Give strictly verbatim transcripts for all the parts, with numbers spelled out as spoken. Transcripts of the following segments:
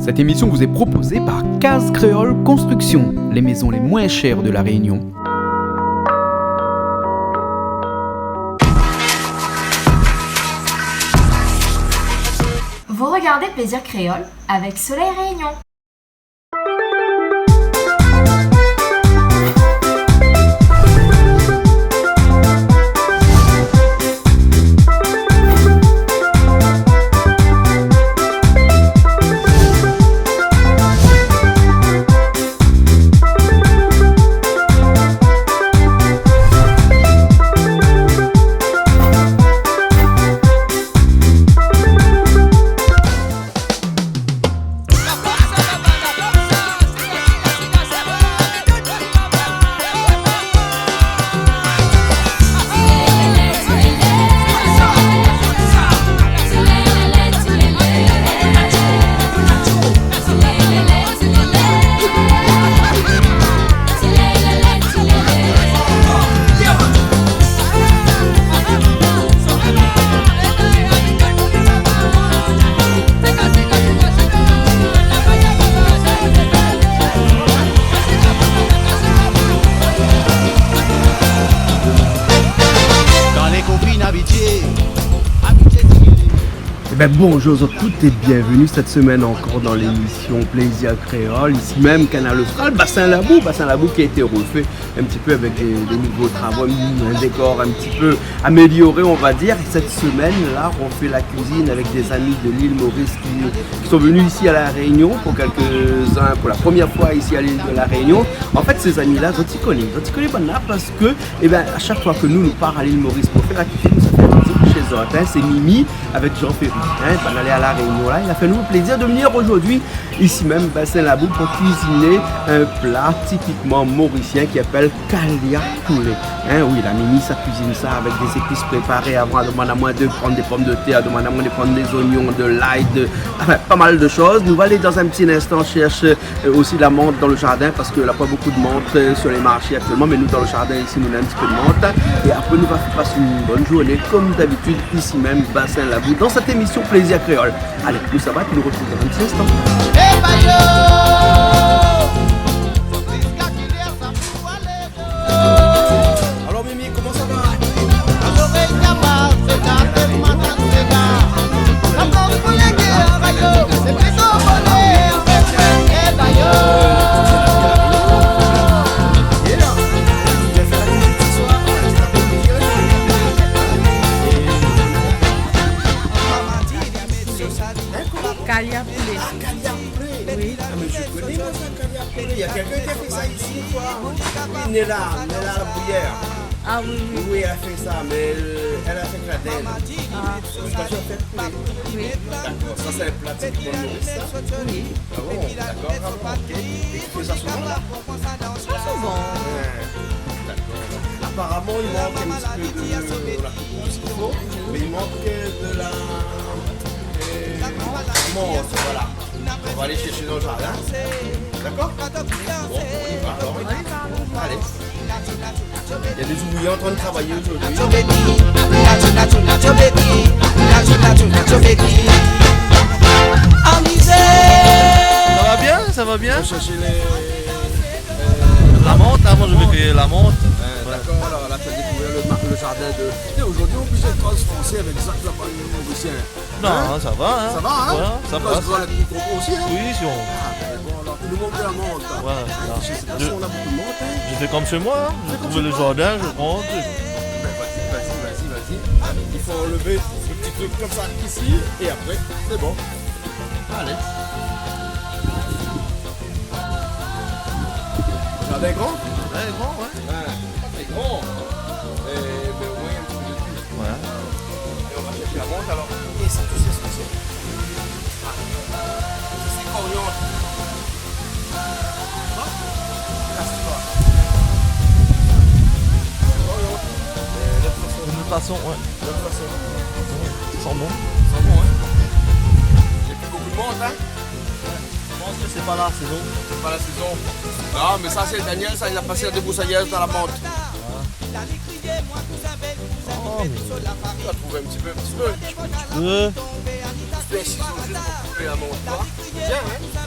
Cette émission vous est proposée par Case Créole Construction, les maisons les moins chères de La Réunion. Vous regardez Plaisir Créole avec Soleil Réunion. Ében, bonjour zot tout é bienvenu sèt semèn ankor dan lémisyon Plaisir Créole, isi mèm Kanal Austral, Bassin Labou, Bassin Labou ki la été refé in ti pé avèk dé, dé nouvo travo, in, in dékor in ti pé amélioré, on va dire. É sèt semèn-la, on fé la kuizine avèk dé zami de l'île Maurice ki, ki sont venus ici à La Réunion pour quelques-uns, pour la première fois ici à l'île de La Réunion. An fèt, sé zami-la, zot i koné, zot i koné banna parske, ében, a shak foi ke nou, nou part a l'île Maurice pou fé la kuizine, nou sa fé in ti tour shé zot, in. Sé Mimi avèk Jean-Ferry, in, banna lé a La Réunion la. I la fé anou le plézir de venir zordi isi mèm, Bassin Labou, pou kuiziné in pla tipikman morisien ki apèl kalia poulé. In, oui, la Mimi sa kuizine sa avèk dé zépis préparé avan. La demann amoin de prann dé pomdetèr, la demann amoin de prann dé zoignon, de lay, de, anfin, pa mal de shoz. Nou va alé dan in ti instan shèrsh, euh, osi la mant dan le zardin, parske la pa bonpé de mant, euh, sur les marchés aktièlman, mé nou, dan le zardin isi, nou néna in ti pé de mant. É apré, nou va pas in bone zourné, kom d'abitid, isi mèm, Bassin Labou, dan sèt émisyon Plaisir Créole. Alé, nou sava, pi nou artrouv dan in ti instan. Alor, Mimi, koman sa va ? Kalia poulé. Ah, kalia poulé. Oui. Ah, mé mi koné, moin, sa, kalia poulé. Na kèlkin la fé sa isi, koi. Oui, Nella, Nella Labruyère. Ah oui, oui. Oui, èl la fé sa, mé, euh, èl la fé gradin. Ah. Parske moin la fé poulé. Oui. Dakor, sa sé in pla tipikman Moris, sa ? Oui. Ah bon, dakor, ah bon, ok. É ou fé sa souvan, la ? Souvan. Ouais. Dakor. Aparaman, i mank in ti pé de, la koup tout sak i fo, mé i mank, euh, de la, euh, mant, voilà. Nou va alé shèrsh dan le zardin. Dakor ? Bon, on y va, alors. On y va. Alé. Na dé zouvrié an trin de travay zordi. Sa va bien, sa va bien. Nou sa shèrsh lé, euh, la mant, in, moin mi vé la mant. Euh, voilà. Dakor, alor la fé dékouvèr le ma-, le zardin de, é zordi, oblizé de parl fransé avèk Zak, la pa morisien. Non, hein ? Ça va, hein ? Ça va, hein ? Ouais, ça passe. Parce que voilà, tu comprends aussi, hein ? Oui, si on... Ah, ben bon, alors, tu nous montres la mant, là. Voilà, là. Parce que c'est pas ça, on a beaucoup de mant, hein ? Je fais comme chez moi, hein. Je trouve le jardin, je rentre. Ben, vas-y, vas-y, vas-y, vas-y. Il faut enlever le petit truc comme ça, ici, et après, c'est bon. Allez. Jardin grand ? Jardin grand, ouais. Ouais, pas très grand. Eh, mais au moins, il y a un petit peu de tout. Voilà. Et on va chercher la mant, alors. Et ça, tu sais ce que c'est ? Ah. C'est coriandre. Bon. Casse-toi. Coriandre. Euh, l'autre façon. Une autre façon, ouais. L'autre façon. Sent bon. Sent bon, hein ? J'ai plus beaucoup de mant, hein ? Je pense que c'est pas la saison. C'est pas la saison. Non, mais ça, c'est Daniel, ça, il a passé la débroussailleuse dans la mant. Ah. Oh, mais... Tu vas trouver un petit peu, un petit peu. Tu peux. Fais un ciseau juste pour couper la mant, tu vois. Bien, hein ?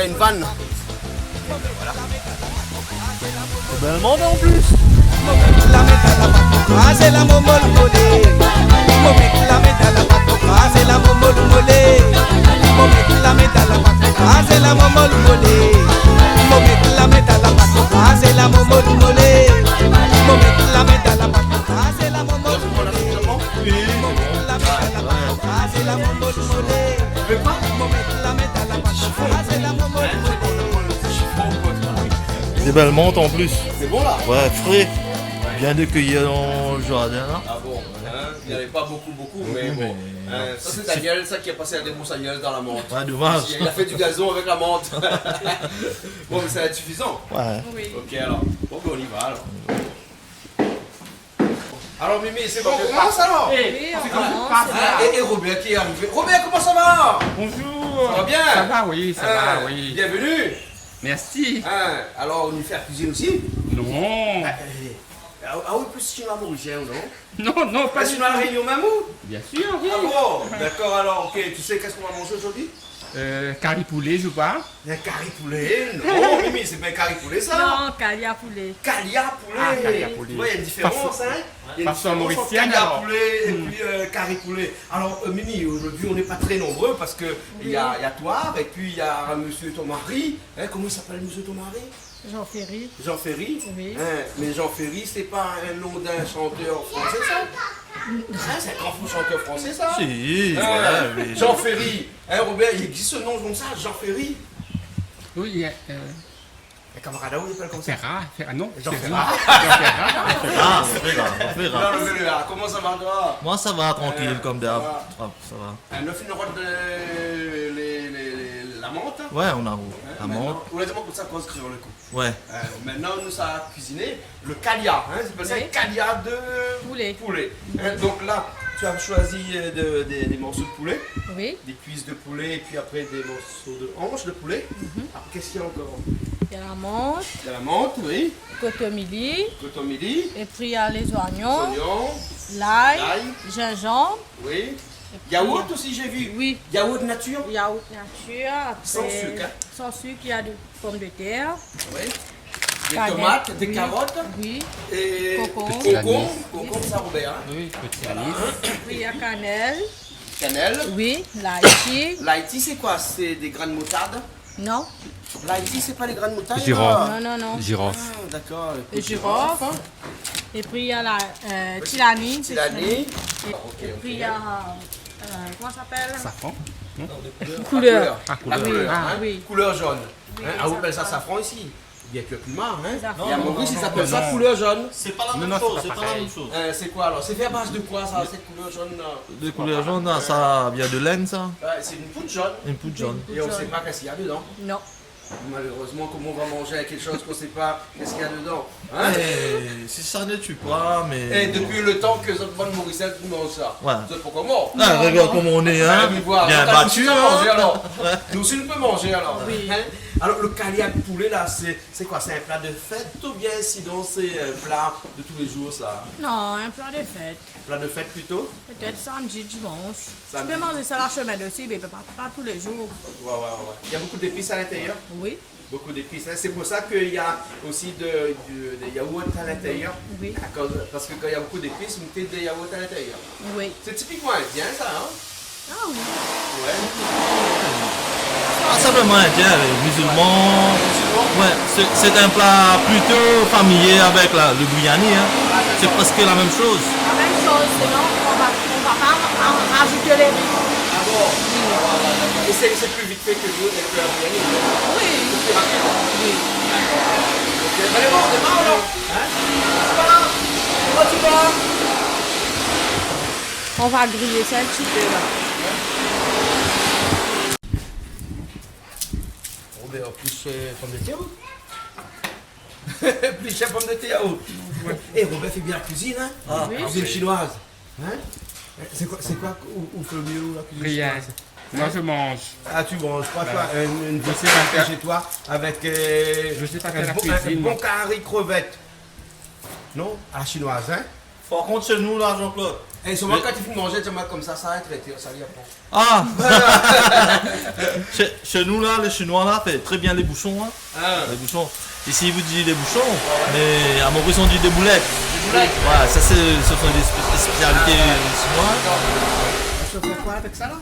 Une vanne. Bèl mond an plis. Mo mèt la mèt dan la pat, krazé la momol molé. Mo mèt la mèt dan la pat, krazé la momol molé. Mo mèt la mèt dan la pat, krazé la momol molé. Mo mèt la mèt dan la pat, krazé la momol molé. Mo mèt la mèt dan la pat, krazé la momol molé. Mo mèt la mèt dan la pat, krazé la momol molé. Mo mèt la mèt dan la pat, krazé la momol molé. Des belles menthes en plus. C'est bon, là ? Ouais, frais. Bien accueilli dans le jardin, là. Ah bon, hein ? Il n'y en avait pas beaucoup, beaucoup, mais bon. Hein, ça, c'est Daniel, ça, qui a passé la débroussailleuse dans la menthe. Ouais, dommage. Il a fait du gazon avec la menthe. Bon, mais ça va être suffisant. Ouais. Oui. Ok, alors. Bon, ben, on y va, alors. Alors, Mimi, c'est bon, on commence, alors ? Eh, oui, on commence. Hein, et, et Robert qui est arrivé. Robert, comment ça va ? Bonjour. Ça va bien ? Ça va, oui, ça va, oui. Bienvenue. Merci. Hein, alors, ou fé la kuizine osi ? Non. Ah, eh, ah, ah oui, plis chinois morisien, non ? Non, non, pas du tout. Chinois La Réunion mèm, ou ? Bien sûr, oui. Ah bon ? D'accord, alors, ok. Tu sais qu'est-ce qu'on va manger aujourd'hui ? Euh, kari poulé, je vois. Un kari poulé ? Non, Mimi, c'est pas un kari poulé, ça. Non, kalia poulé. Kalia poulé. Ah, kalia poulé. Ouais, il y a une différence, hein. Il y a une différence entre kalia poulé et puis, euh, kari poulé. Alors, euh, Mimi, aujourd'hui, on n'est pas très nombreux parce que il y a, il y a toi, et puis il y a monsieur ton mari. Hein, comment il s'appelle, monsieur ton mari ? Jean Ferry. Jean Ferry ? Oui. Hein, mais Jean Ferry, c'est pas un nom d'un chanteur français, ça ? Hein, c'est un grand chanteur français, ça ? Si, ouais, mais Jean Ferry. Hein, Robert, il existe ce nom comme ça, Jean Ferry ? Oui, il y a, euh, un camarade à vous, il s'appelle comme ça ? Ferrat, Ferrat, non, Jean Ferry. Ferrat. Jean Ferrat. Ah, Ferrat, Ferrat. Non, le, le, là, comment ça va, toi ? Moi, ça va, tranquille, comme d'hab. Ça va. Ah, ça va. Hein, nou la fine rod de, les, les, les, la menthe. Ouais, on a la menthe. Hein, maintenant, ou la di amoin koman sa koz kréol, le kou. Ouais. Euh, maintenant, nou sa kuiziné le kalia, hein, c'est pas ça, kalia de poulet. Poulet. Hein, donc là, tu as choisi, euh, de, des, des morceaux de poulet, oui, des cuisses de poulet, et puis après des morceaux de hanches de poulet. Mhm. Après, qu'est-ce qu'il y a encore ? Il y a la menthe. Il y a la menthe, oui. Kotomili. Kotomili. Et puis, il y a les oignons. Les oignons. L'ail. L'ail. Gingembre. Oui. Et puis, yaourt aussi, j'ai vu. Oui. Yaourt nature. Yaourt nature, après, sans sucre, hein. Sans sucre, il y a de pommes de terre. Oui. Des tomates, des carottes. Carottes, oui. Et concombre. Petit anis. Concombre, concombre, ça, Robert, hein. Oui, petit anis. Voilà, hein. Après, il y a cannelle. Cannelle. Oui, l'ail. L'ail, c'est quoi ? C'est des grains de moutarde ? Non. L'ail, c'est pas les grains de moutarde, là ? Girofle. Non, non, non. Girofle. Ah, d'accord. Et puis girofle. Girofle. Et puis, il y a la, euh, tilani. Tilani. Et, ok, et puis, il y a, euh, comment ça s'appelle ? Safran. Non ? Couleur. Ah, couleur. La couleur, hein ? Ah, oui. Couleur jaune. Oui, safran. Hein, ah, on appelle ça safran ici. Il y a que le climat, hein ? Safran. Et à Maurice, ils appellent ça couleur jaune. Non, non, non. C'est pas la même chose, c'est pas la même chose. Euh, c'est quoi alors ? C'est fait à base de quoi, ça, cette couleur jaune, là ? De couleur jaune, là, ça vient de laine, ça ? Ouais, c'est une poudre jaune. Une poudre jaune. Et on sait pas qu'est-ce qu'il y a dedans. Non. Malheureusement, comment on va manger avec quelque chose qu'on sait pas qu'est-ce qu'il y a dedans, hein ? Eh, si ça ne tue pas, mais... Eh, depuis le temps que zot bann Morisien i manz sa. Ouais. Zot pankor mor. Ah, regarde comment on est, hein. Bien battu, hein. Zot la manzé, alors. Ouais. Nou osi nou pé manzé, alors. Oui. Hein ? Alors, le kalia de poulet, là, c'est, c'est quoi ? C'est un plat de fête ou bien sinon c'est un plat de tous les jours, ça ? Non, un plat de fête. Plat de fête plutôt ? Peut-être samedi, dimanche. Samedi. Tu peux manger ça la semaine aussi, mais pas, pas tous les jours. Ouais, ouais, ouais, ouais. Il y a beaucoup d'épices à l'intérieur ? Oui. Beaucoup d'épices, hein. C'est pour ça qu'il y a aussi de, du, des yaourts à l'intérieur. Oui. À cause, parce que quand il y a beaucoup d'épices, on met des yaourts à l'intérieur. Oui. C'est typiquement indien, ça, hein ? Ah oui. Ouais. Ah, ça, vraiment indien, euh, musulman. Musulman. Ouais, c'est, c'est un plat plutôt familier avec la, le biryani, hein. Ah, d'accord. C'est presque la même chose. La même chose, sinon on va, on va pas ra-, rajouter les riz. Ah bon ? Oui. Ah, d'accord. Et c'est, c'est plus vite fait que le, que la biryani, non ? Oui. C'est plus rapide. Oui. D'accord. Ok. Allez, bon, on démarre alors. Hein ? Voilà. Comment tu vas ? On va griller ça un petit peu, là. Robert, plus, euh, pomme de terre, ou ? Plus cher pomme de terre, ou ? Eh, Robert fait bien la cuisine, hein ? Ah, oui. Cuisine chinoise. Hein ? C'est quoi, c'est quoi ou, ou fait le mieux, la cuisine chinoise ? Rien. Moi, je mange. Ah, tu manges. Pas toi, une, une petite cuisine chez toi avec, euh, un bon, un bon carry crevette. Non ? À la chinoise, hein ? Par contre, chez nous, là, Jean-Claude, É, soman kan i fine manzé, i di amoin konmsa, sa lé trété, sa li aprann. Ah. Shé, shé nou la, lé Shinoi la fé tré bien lé boushon, in. Ah. Lé boushon. Isi i di dé boushon, mé a Moris i di dé boulèt. Dé boulèt. Voilà, sa sé, sé dé spé-, spésialité shinoiz. Ou fé koi avèk sa la ?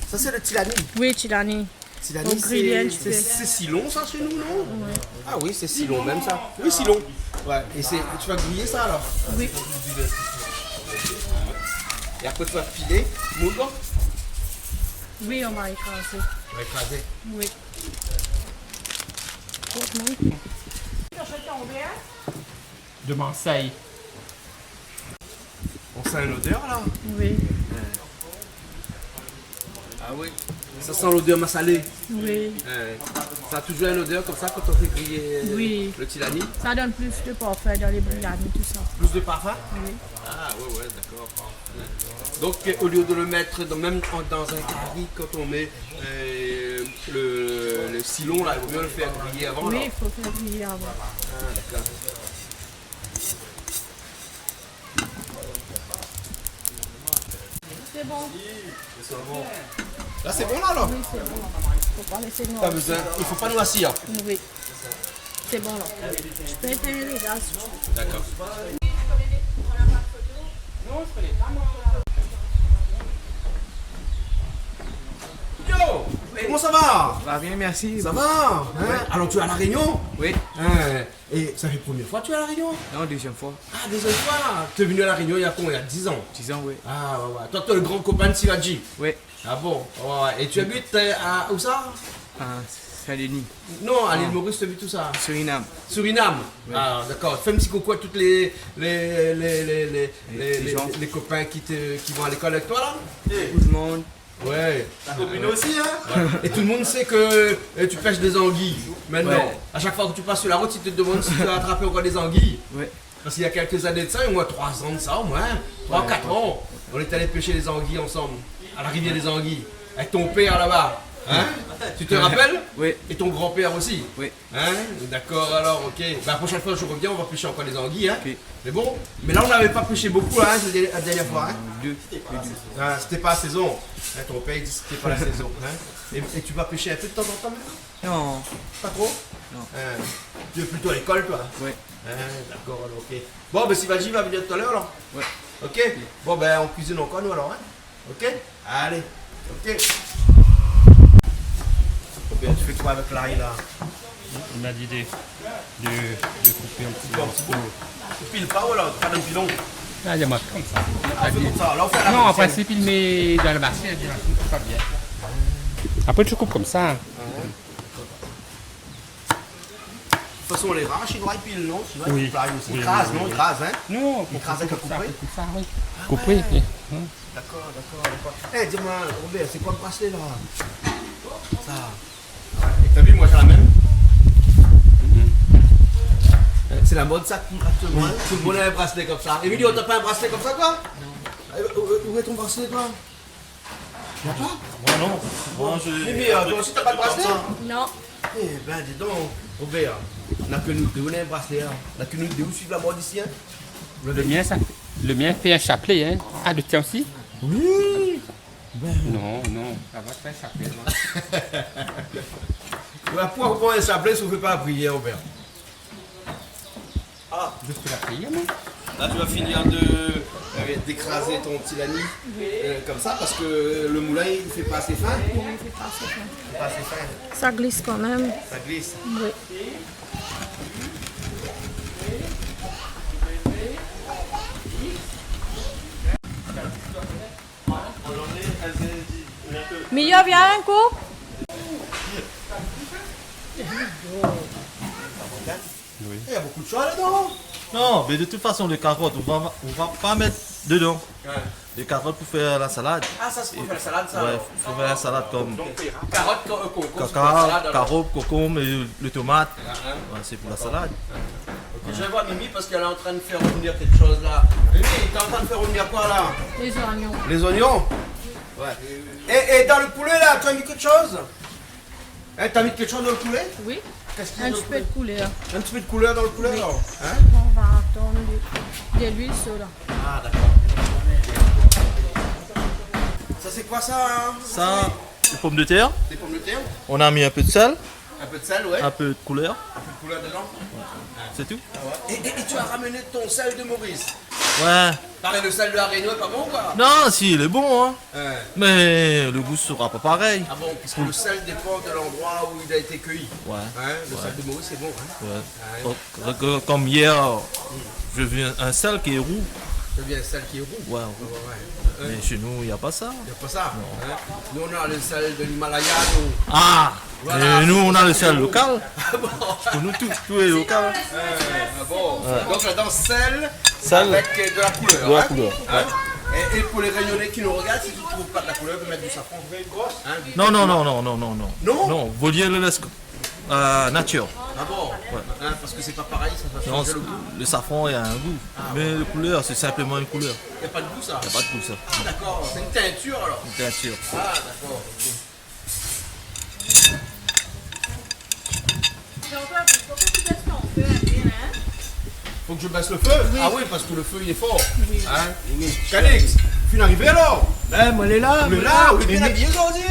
Sa sé lo tilani. Oui, tilani. Tilani, sé, sé silon sa shé nou, non ? Ouais. Ah oui, sé silon mèm sa. Oui, silon. Ouais, é sé, ou va griyé sa alor ? Oui. É apré ou va pilé, moul ? Oui, ou va ékrazé. Ou va ékrazé ? Oui. De Marseille. On sent l'odeur, là ? Oui. Ouais. Ah oui. Ça sent l'odeur massalé. Oui. Ouais. Ça a toujours une odeur comme ça quand on fait griller, euh, le tilani ? Oui. Ça donne plus de parfum dans les biryani, tout ça. Plus de parfum ? Oui. Ah ouais, ouais, d'accord. Donc, euh, au lieu de le mettre dans, même en, dans un cari, quand on met, euh, le, le silon, là, il vaut mieux le faire griller avant, alors. Oui, il faut faire griller avant. Ah, d'accord. C'est bon. Là, c'est bon, là, alors ? Oui, c'est bon. Faut pas laisser noir. Pas besoin. Il faut pas noircir. Oui. C'est bon, là. Je peux éteindre le gaz. D'accord. Yo, comment ça va ? Ça va bien, merci. Ça va, hein ? Ouais. Alors, tu es à La Réunion ? Oui. Hein ? Et ça fait première fois que tu es à La Réunion ? Non, deuxième fois. Ah, deuxième fois. Tu es venu à La Réunion il y a combien ? Il y a dix ans ? Dix ans, oui. Ah, ouais, ouais. Toi, t'es le grand copain de Siladji ? Oui. Ah bon ? Ouais, ouais. Et tu habites, euh, à, où ça ? À Saint-Denis. Non, à l'île Maurice, tu habites où ça ? Suriname. Suriname ? Oui. Ah, d'accord. Fais un petit coucou à toutes les, les, les, les, les, les, les gens, les copains qui te, qui vont à l'école avec toi, là ? Tout le monde. Ouais. Ta copine aussi, hein ? Ouais. Et tout le monde sait que, euh, tu pêches des anguilles, maintenant. Ouais. À chaque fois que tu passes sur la route, ils te demandent si tu as attrapé encore des anguilles. Ouais. Parce qu'il y a quelques années de ça, au moins trois ans de ça, au moins, trois, quatre ans, on est allé pêcher les anguilles ensemble, à la rivière des Anguilles, avec ton père là-bas. Hein ? Tu te rappelles ? Oui. Et ton grand-père aussi. Oui. Hein ? D'accord, alors, ok. Bah, la prochaine fois que je reviens, on va pêcher encore les anguilles, hein ? Ok. Mais bon, mais là, on n'avait pas pêché beaucoup, hein, la dernière fois, hein ? Deux, deux, deux. Ah, c'était pas la saison. Hein, ton père, il dit que c'était pas la saison, hein ? Et, et tu vas pêcher un peu de temps en temps maintenant ? Non. Pas trop ? Non. Hein. Tu es plutôt à l'école, toi ? Ouais. Hein, d'accord, alors, ok. Bon, ben, Siladji va venir tout à l'heure, alors. Ouais. Ok ? Bon, ben, on cuisine encore, nous, alors, hein ? Ok ? Allez. Ok. Robert, tu fais quoi avec l'ail, là ? On a dit de, de, de couper un petit peu. Couper un petit peu. Tu piles pas, ou alors, pas d'un pilon ? Ah, il y a marqué comme ça. Ah, on fait comme ça. Là, on fait à la main. Non, en principe, il met dans la machine, il dit, c'est pas bien. Après, tu coupes comme ça. De toute façon, les rares Chinois, ils pilent, non ? Chinois, ils pilent aussi. Oui, oui, oui. Ils crasent, non ? Ils crasent, hein ? Non, on coupe ça, on coupe ça, oui. Ah ouais. Couper, hein. D'accord, d'accord, d'accord. Eh, dis-moi, Robert, c'est quoi le bracelet, là ? Ça. Ouais, et t'as vu, moi, j'ai la même. Mhm. C'est la mode, ça, actuellement, hein ? Tout le monde a un bracelet comme ça. Émilie, t'as pas un bracelet comme ça, toi ? Non. Eh, où, où est ton bracelet, toi ? Y a pas ? Moi, non. Moi, je... Mimi, euh, toi aussi, t'as pas de bracelet ? Comme ça. Non. Eh ben, dis donc, Robert, n'a que nous deux, on a un bracelet, hein. N'a que nous deux, on suit la mode ici, hein. Le mien, ça, le mien fait un chapelet, hein. Ah, le tien aussi ? Oui. Ben. Non, non, ça va faire chapelet, non ? Ouais, pourquoi un chapelet si on fait pas la prière, Robert ? Ah. Je fais la prière, moi. Là, tu vas finir de, euh, d'écraser ton tilani, euh, comme ça, parce que le moulin, il fait pas assez fin. Oui, il fait pas assez fin. Il fait pas assez fin. Ça glisse quand même. Ça glisse. Oui. Mia, viens un coup. Oui. Il y a beaucoup de choix là-dedans. Non, mais de toute façon, les carottes, on va, on va pas mettre dedans. Ouais. Les carottes pour faire la salade. Ah, ça, c'est pour faire la salade, ça, alors. Ouais, faut faire la salade comme... Donc, carottes, co-, euh, co-, co-, cacao, salade, alors. Carottes, concombres et le tomate. Ah, hein. Ouais, c'est pour la salade. D'accord. Ok, je vais voir Mimi parce qu'elle est en train de faire revenir quelque chose là. Mimi, t'es en train de faire revenir quoi là ? Les oignons. Les oignons ? Ouais. Et, et dans le poulet là, tu as mis quelque chose ? Hein, t'as mis quelque chose dans le poulet ? Oui. Qu'est-ce qu'il y a dans le poulet ? Un petit peu de couleur. Un petit peu de couleur dans le poulet, oui, alors, hein ? On va attendre de, de l'huile, cela. Ah, d'accord. Ça, c'est quoi ça, hein ? Ça, les pommes de terre. Des pommes de terre. On a mis un peu de sel. Un peu de sel, ouais. Un peu de couleur. Un peu de couleur dedans. C'est tout. Ah ouais. Et, et, et tu as ramené ton sel de Maurice ? Ouais. Pareil, le sel de La Réunion est pas bon, quoi ? Non, si, il est bon, hein. Ouais. Mais le goût sera pas pareil. Ah bon, parce que le sel dépend de l'endroit où il a été cueilli. Ouais. Hein, le sel de Maurice, c'est bon, hein. Ouais. Ah ouais. Donc, euh, comme hier, j'ai vu un, un sel qui est roux. T'as vu un sel qui est roux ? Ouais, roux. Ouais, ouais. Mais chez nous, il y a pas ça. Il y a pas ça, hein ? Non. Nous, on a le sel de l'Himalaya, nous. Ah ! Voilà, c'est ça. Et nous, on a le sel local. Ah bon ? Pour nous, tout, tout est local. Euh, ah bon ? Ouais. Donc, là-dedans, sel avec, euh, de la couleur, hein ? Sel. De la couleur, ouais. Hein ? Et, et pour les Réunionnais qui nous regardent, si tu trouves pas de la couleur, tu peux mettre du safran. Hein, du curcuma. Non, non, non, non, non, non, non. Non ? Non, volière le laisse euh, nature. Ah bon ? Ouais. Hein, parce que c'est pas pareil, ça va changer le goût. Non, le safran, il y a un goût. Ah ouais. Mais la couleur, c'est simplement une couleur. Il y a pas de goût, ça ? Il y a pas de goût, ça. Ah, d'accord, c'est une teinture, alors. Une teinture. Ah, d'accord, ok. Jean-Claude, il faut que tu baisses ton feu un peu, hein ? Faut que je baisse le feu ? Oui. Ah oui, parce que le feu, il est fort. Oui. Hein ? Calix, fine arivé alor ? Ben, moin lé la, moin lé la. Mé ou lé bien abiyé zordi ?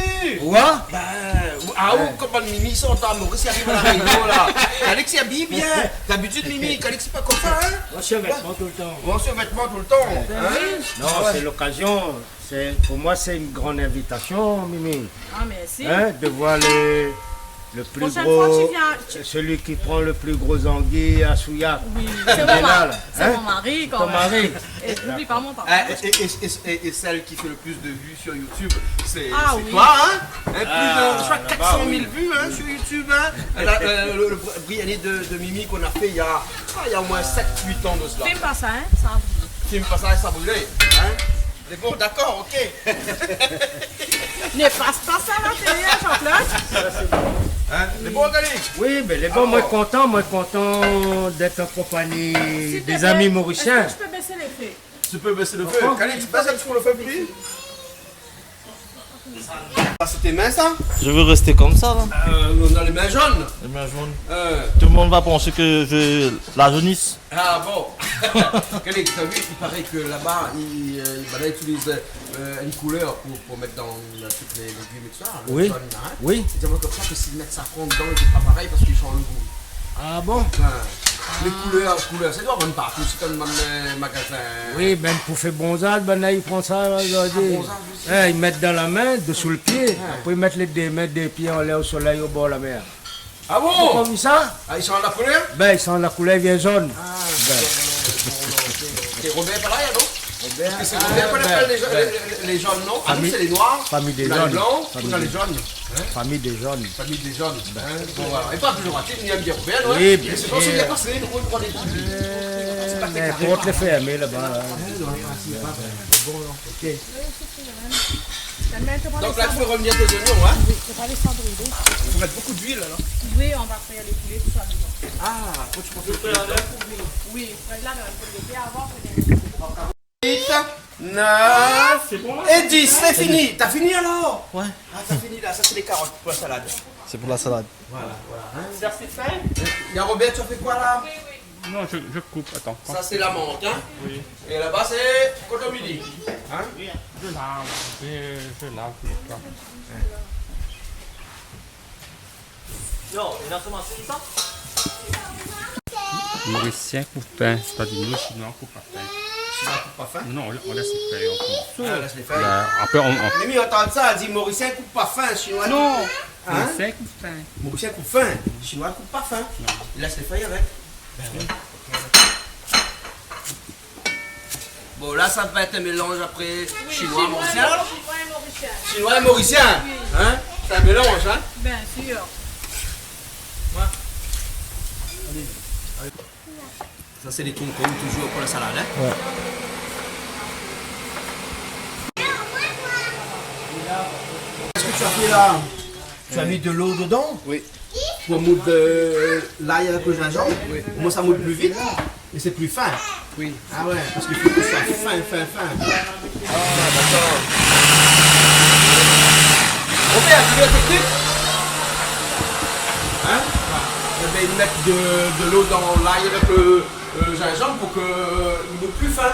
Oué. Ben, ah, ou konpran, Mimi i sort a Moris, i ariv a La Rényon la. Calix i abiy bien. D'abitid, Mimi, Calix lé pa konmsa, hein ? Moin lé an survètman toultan. Moin lé an survètman toultan, hein ? Ben oui. Non, sé lokazion. Sé, pou moin, sé in gran invitasion, Mimi. Ah, mèrsi. Hein, de voir le, le plus gros, celui qui prend le plus gros anguille à Souillac. Prochaine fois, tu viens, tu... Oui, c'est mon mari. C'est mon mari, quand même. Ton mari. Et n'oublie pas mon papa. Ah, et, et, et, et, et celle qui fait le plus de vues sur YouTube, c'est, c'est toi, hein ? Ah oui. Plus de, je crois, quatre cent mille vues, hein, sur YouTube, hein. Ah, là, euh, le, le briani de, de Mimi qu'on a fait il y a, ah, il y a au moins sept, huit ans de cela. Film pa sa, hein, sa a brilé. Film pa sa, sa a brilé, hein. Lé bon, dakor, OK. Ne pas pas ça à la télé, hein, Jean-Claude. Hein, lé bon, Calix ? Oui, ben, lé bon, moin lé kontan, moin lé kontan d'être en compagnie des amis mauriciens. S'il te plaît, est-ce que je peux baisser le feu ? Tu peux baisser le feu. Calix, baisse un petit peu le feu, puis. Ah, c'est tes mains, ça ? Je veux rester comme ça, là. Euh, on a les mains jaunes. Les mains jaunes. Euh. Tout le monde va penser que j'ai la jaunisse. Ah bon ? Calix, t'as vu, il paraît que là-bas, ils, euh, bah là, ils utilisent, euh, une couleur pour, pour mettre dans, dans toutes les légumes et tout ça, le jaune, là, hein ? Oui. Oui. C'est vraiment comme ça que s'ils mettent safran dedans, c'est pas pareil parce qu'ils changent le goût. Ah bon ? Enfin, les couleurs, couleurs, ça doit vendre partout, c'est comme dans les magasins. Oui, ben, pou fé bronzaz, ben, la, i pran sa, la, zordi. Ah, bronzaz aussi. Eh, i mèt dan la min, dosou le pié. Ouais. Apré, i mèt lé dé min, dé pié anlèr o solèy, o bor la mèr. Ah bon ? Ou la pa vi sa ? Ah, i sanz la koulèr ? Ben, i sanz la koulèr, i vien zone. Ah, ben. D'accord, d'accord, d'accord, OK, OK. Robert lé pa la, non ? Robert, parce que c'est Robert qu'on appelle les, les, les jaunes, non ? Ah, nous, c'est les noirs. Famille des jaunes. On a les blancs, on a les jaunes. Hein ? Famille des jaunes. Famille des jaunes. Hein ? Bon, voilà. Et pas toujours à dire, ni à dire Robert, non ? Oui, bien sûr. Mais c'est parce qu'il y a pas, c'est une rue, on est... C'est pas très... La port lé fèrmé laba, la. Ah, non, ah, si, là-bas, ben, bon, OK. Donc là, tu fais revenir tes oignons, hein ? Oui, faut pas laisser brûler. Faut mettre beaucoup d'huile, alors. Oui, on va faire les poulets, tout ça dedans. Ah, faut que tu peux faire dedans. Oui, faut être là, dans le pot de thé avant que les... Huit, neuf et dix, c'est fini. T'as fini, alors ? Ouais. Ah, t'as fini, là. Ça, c'est les carottes pour la salade. C'est pour la salade. Voilà, voilà, hein. Merci, fin. Il y a Robert, tu as fait quoi, là ? Oui, oui. Non, je, je coupe, attends. Ça, c'est la menthe, hein ? Oui. Et là-bas, c'est coton midi. Hein ? Je lave, je, je lave tout ça. Non, il a commencé ça ? Morisien koup pa fin, c'est pas du tout chinois koup pa fin. Chinois koup pa fin ? Non, on, on laisse les feuilles, on coupe. Ah, on laisse les feuilles. Là, après, on, on... Mimi, antann sa, di Morisien koup pa fin, chinois koup... Non. Hein ? Morisien koup fin. Morisien koup fin, chinois koup pa fin. Non. Il laisse les feuilles avec. Ben ouais. Bon, là, ça va être un mélange après chinois, mauricien. Oui, chinois et mauricien. Chinois et mauricien, hein ? C'est un mélange, hein ? Bien sûr. Ouais. Allez, allez. Ça, c'est les concombres, toujours pour la salade, hein ? Ouais. Qu'est-ce que tu as fait là ? Tu as mis de l'eau dedans ? Oui. Pour moudre, euh, l'ail avec le gingembre ? Oui. Comment ça moude plus vite ? Et c'est plus fin. Oui. Ah ouais, parce qu'il faut que ce soit fin, fin, fin. Ah, d'accord. On fait un peu technique. Hein ? Eh ben, ils mettent de, de l'eau dans l'ail avec le, euh, gingembre pour que, euh, il moude plus fin.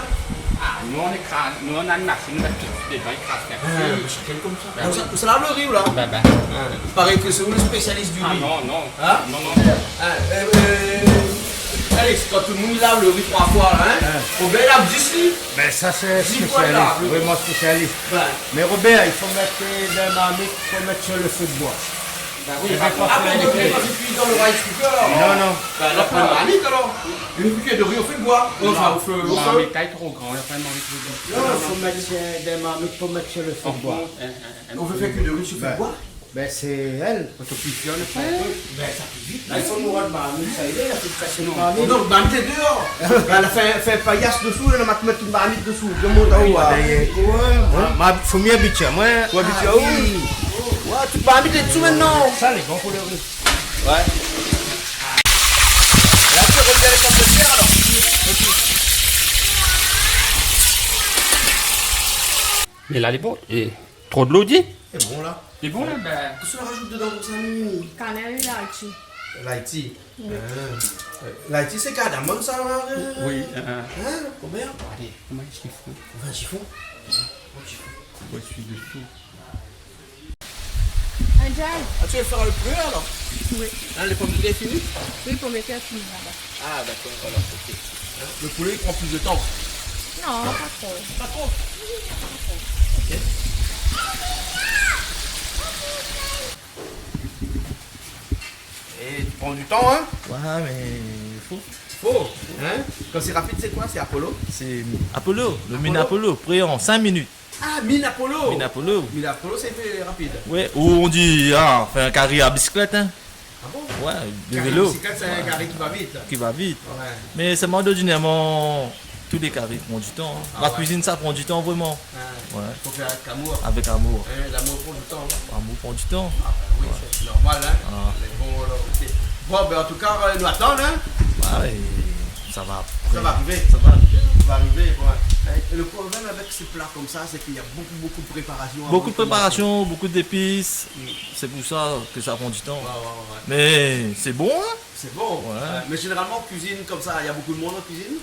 Ah, Nou, nou lé kraz, nou, nou na in mashine, nou mèt tout dedan, i kraz bien. Ah, shakinn konmsa. Bin oui. Ou sa, ou sa lav lo ri, ou la ? Bin, bin. Ah, i paré ke sé ou lo spésialis di ri. Ah non, non. Hein ? Non, non. Ah, euh, euh, Alex, kan tout lo moun i lav lo ri troi foi la, hein, Robert i lav zis li. Bin sa sé spésialis, vréman spésialis. Bin. Mé Robert, i fo mèt dan marmit, i fo mèt si lo fé d'boi. Bin oui. Sé pa fé dan lo rice cooker alor. Non, non. Bin la, pran marmit alor. Ou fé kui lo ri o fé d'boi. Anfin, o fé, o fé. Marmit lé tro gran, la pran marmit tro gran. Non, i fo mèt, euh, dan marmit, i fo mèt si lo fé d'boi. Ou vé fé kui lo ri si lo fé d'boi ? Bin sé èl. Kan ou kuizine, sa i pé. Bin sa i pé vit. La i fo nou rod marmit, sa i lé, la fé kas marmit. Non, marmit lé déor. Bin la fé, fé payas désou, la mèt tout marmit désou. Tout lo moun anlèr. Oui, ma, fo mi abitié amoin. Fo abitié aou. Ah oui. Ouais, tout marmit lé désou mintnan. Sa lé bon pou lo ri. Ouais. La, ou revien avèk in pé d'tèr alor. Mé la lé bon. É tro dolo, di ? Lé bon la. Lé bon la, bin. Kosa ou rajout dedan konmsa, nou ? Kanèl é laïtsi. Laïtsi. Oui. Euh, euh, laïtsi sé kardamom sa, la, euh, oui, euh. Hein, Robert ? Alé, koman i fé ? Ou fé in shifon. Ou fé in shifon ? Ouais, je suis dessous. Angel. Ah, tu veux faire le poulet alors ? Oui. Hein, les pommes de terre finies ? Oui, pommes de terre finies là-bas. Ah, d'accord, alors, ok. Hein, le poulet, il prend plus de temps ? Non, pas trop. Pas trop ? Ok. Et tu prends du temps, hein ? Ouais, mais il faut. Faut, hein ? Quand c'est rapide, c'est quoi ? C'est Apollo ? C'est Apollo, le mine Apollo ? Apollo, prêt en cinq minutes. Ah, mine Apollo. Mine Apollo. Mine Apollo, c'est rapide. Ouais, ou on dit, ah, on fait un carré à bicyclette, hein. Ah bon ? Ouais, de vélo. Carré bicyclette, c'est un carré qui va vite. Qui va vite. Ouais. Mais seulement, ordinairement, tous les carrés prennent du temps, hein. Ah ouais. La cuisine, ça prend du temps, vraiment. Ah. Ouais. Faut faire avec amour. Avec amour. Hein, l'amour prend du temps. L'amour prend du temps. Ah, ben oui, c'est normal, hein. Ah. Mais bon, alors, ok. Bon, ben, en tout cas, euh, nous attendons, hein. Ah, et ça va après. Ça va arriver. Ça va arriver. Ça va arriver, ouais. Et le problème avec ces plats comme ça, c'est qu'il y a beaucoup, beaucoup de préparation avant de commencer. Beaucoup de préparation, beaucoup d'épices. Mm. C'est pour ça que ça prend du temps. Ouais, ouais, ouais, ouais. Mais c'est bon, hein ? C'est bon. Ouais. Euh, mais généralement, en cuisine comme ça, il y a beaucoup de monde en cuisine ?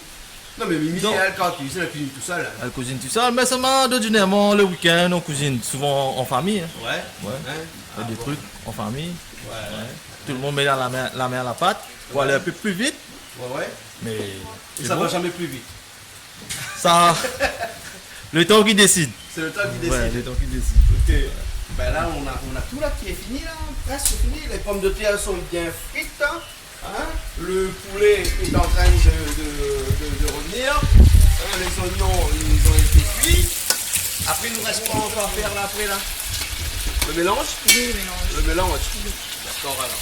Non, mais Mimi, elle, quand elle cuisine, elle cuisine tout seule, elle. Elle cuisine tout seule, mais seulement, ordinairement, le week-end, on cuisine souvent en famille, hein. Ouais. Ouais. Hein ? Il y a des trucs en famille. Ah bon. Ouais, ouais. Tout le monde met la main, la main à la pâte pour aller un peu plus vite. Ouais, ouais. Mais c'est bon. Et ça va jamais plus vite. Ça, le temps qui décide. C'est le temps qui décide. Ouais, le temps qui décide. Ok. Ben là, on a, on a tout là qui est fini, là, presque fini. Les pommes de terre sont bien frites, hein. Hein ? Le poulet est en train de, de, de, de revenir. Hein, les oignons, ils ont été cuits. Après, il nous reste quoi encore à faire là, après, là ? Le mélange ? Oui, le mélange. Le mélange. Oui. D'accord, alors.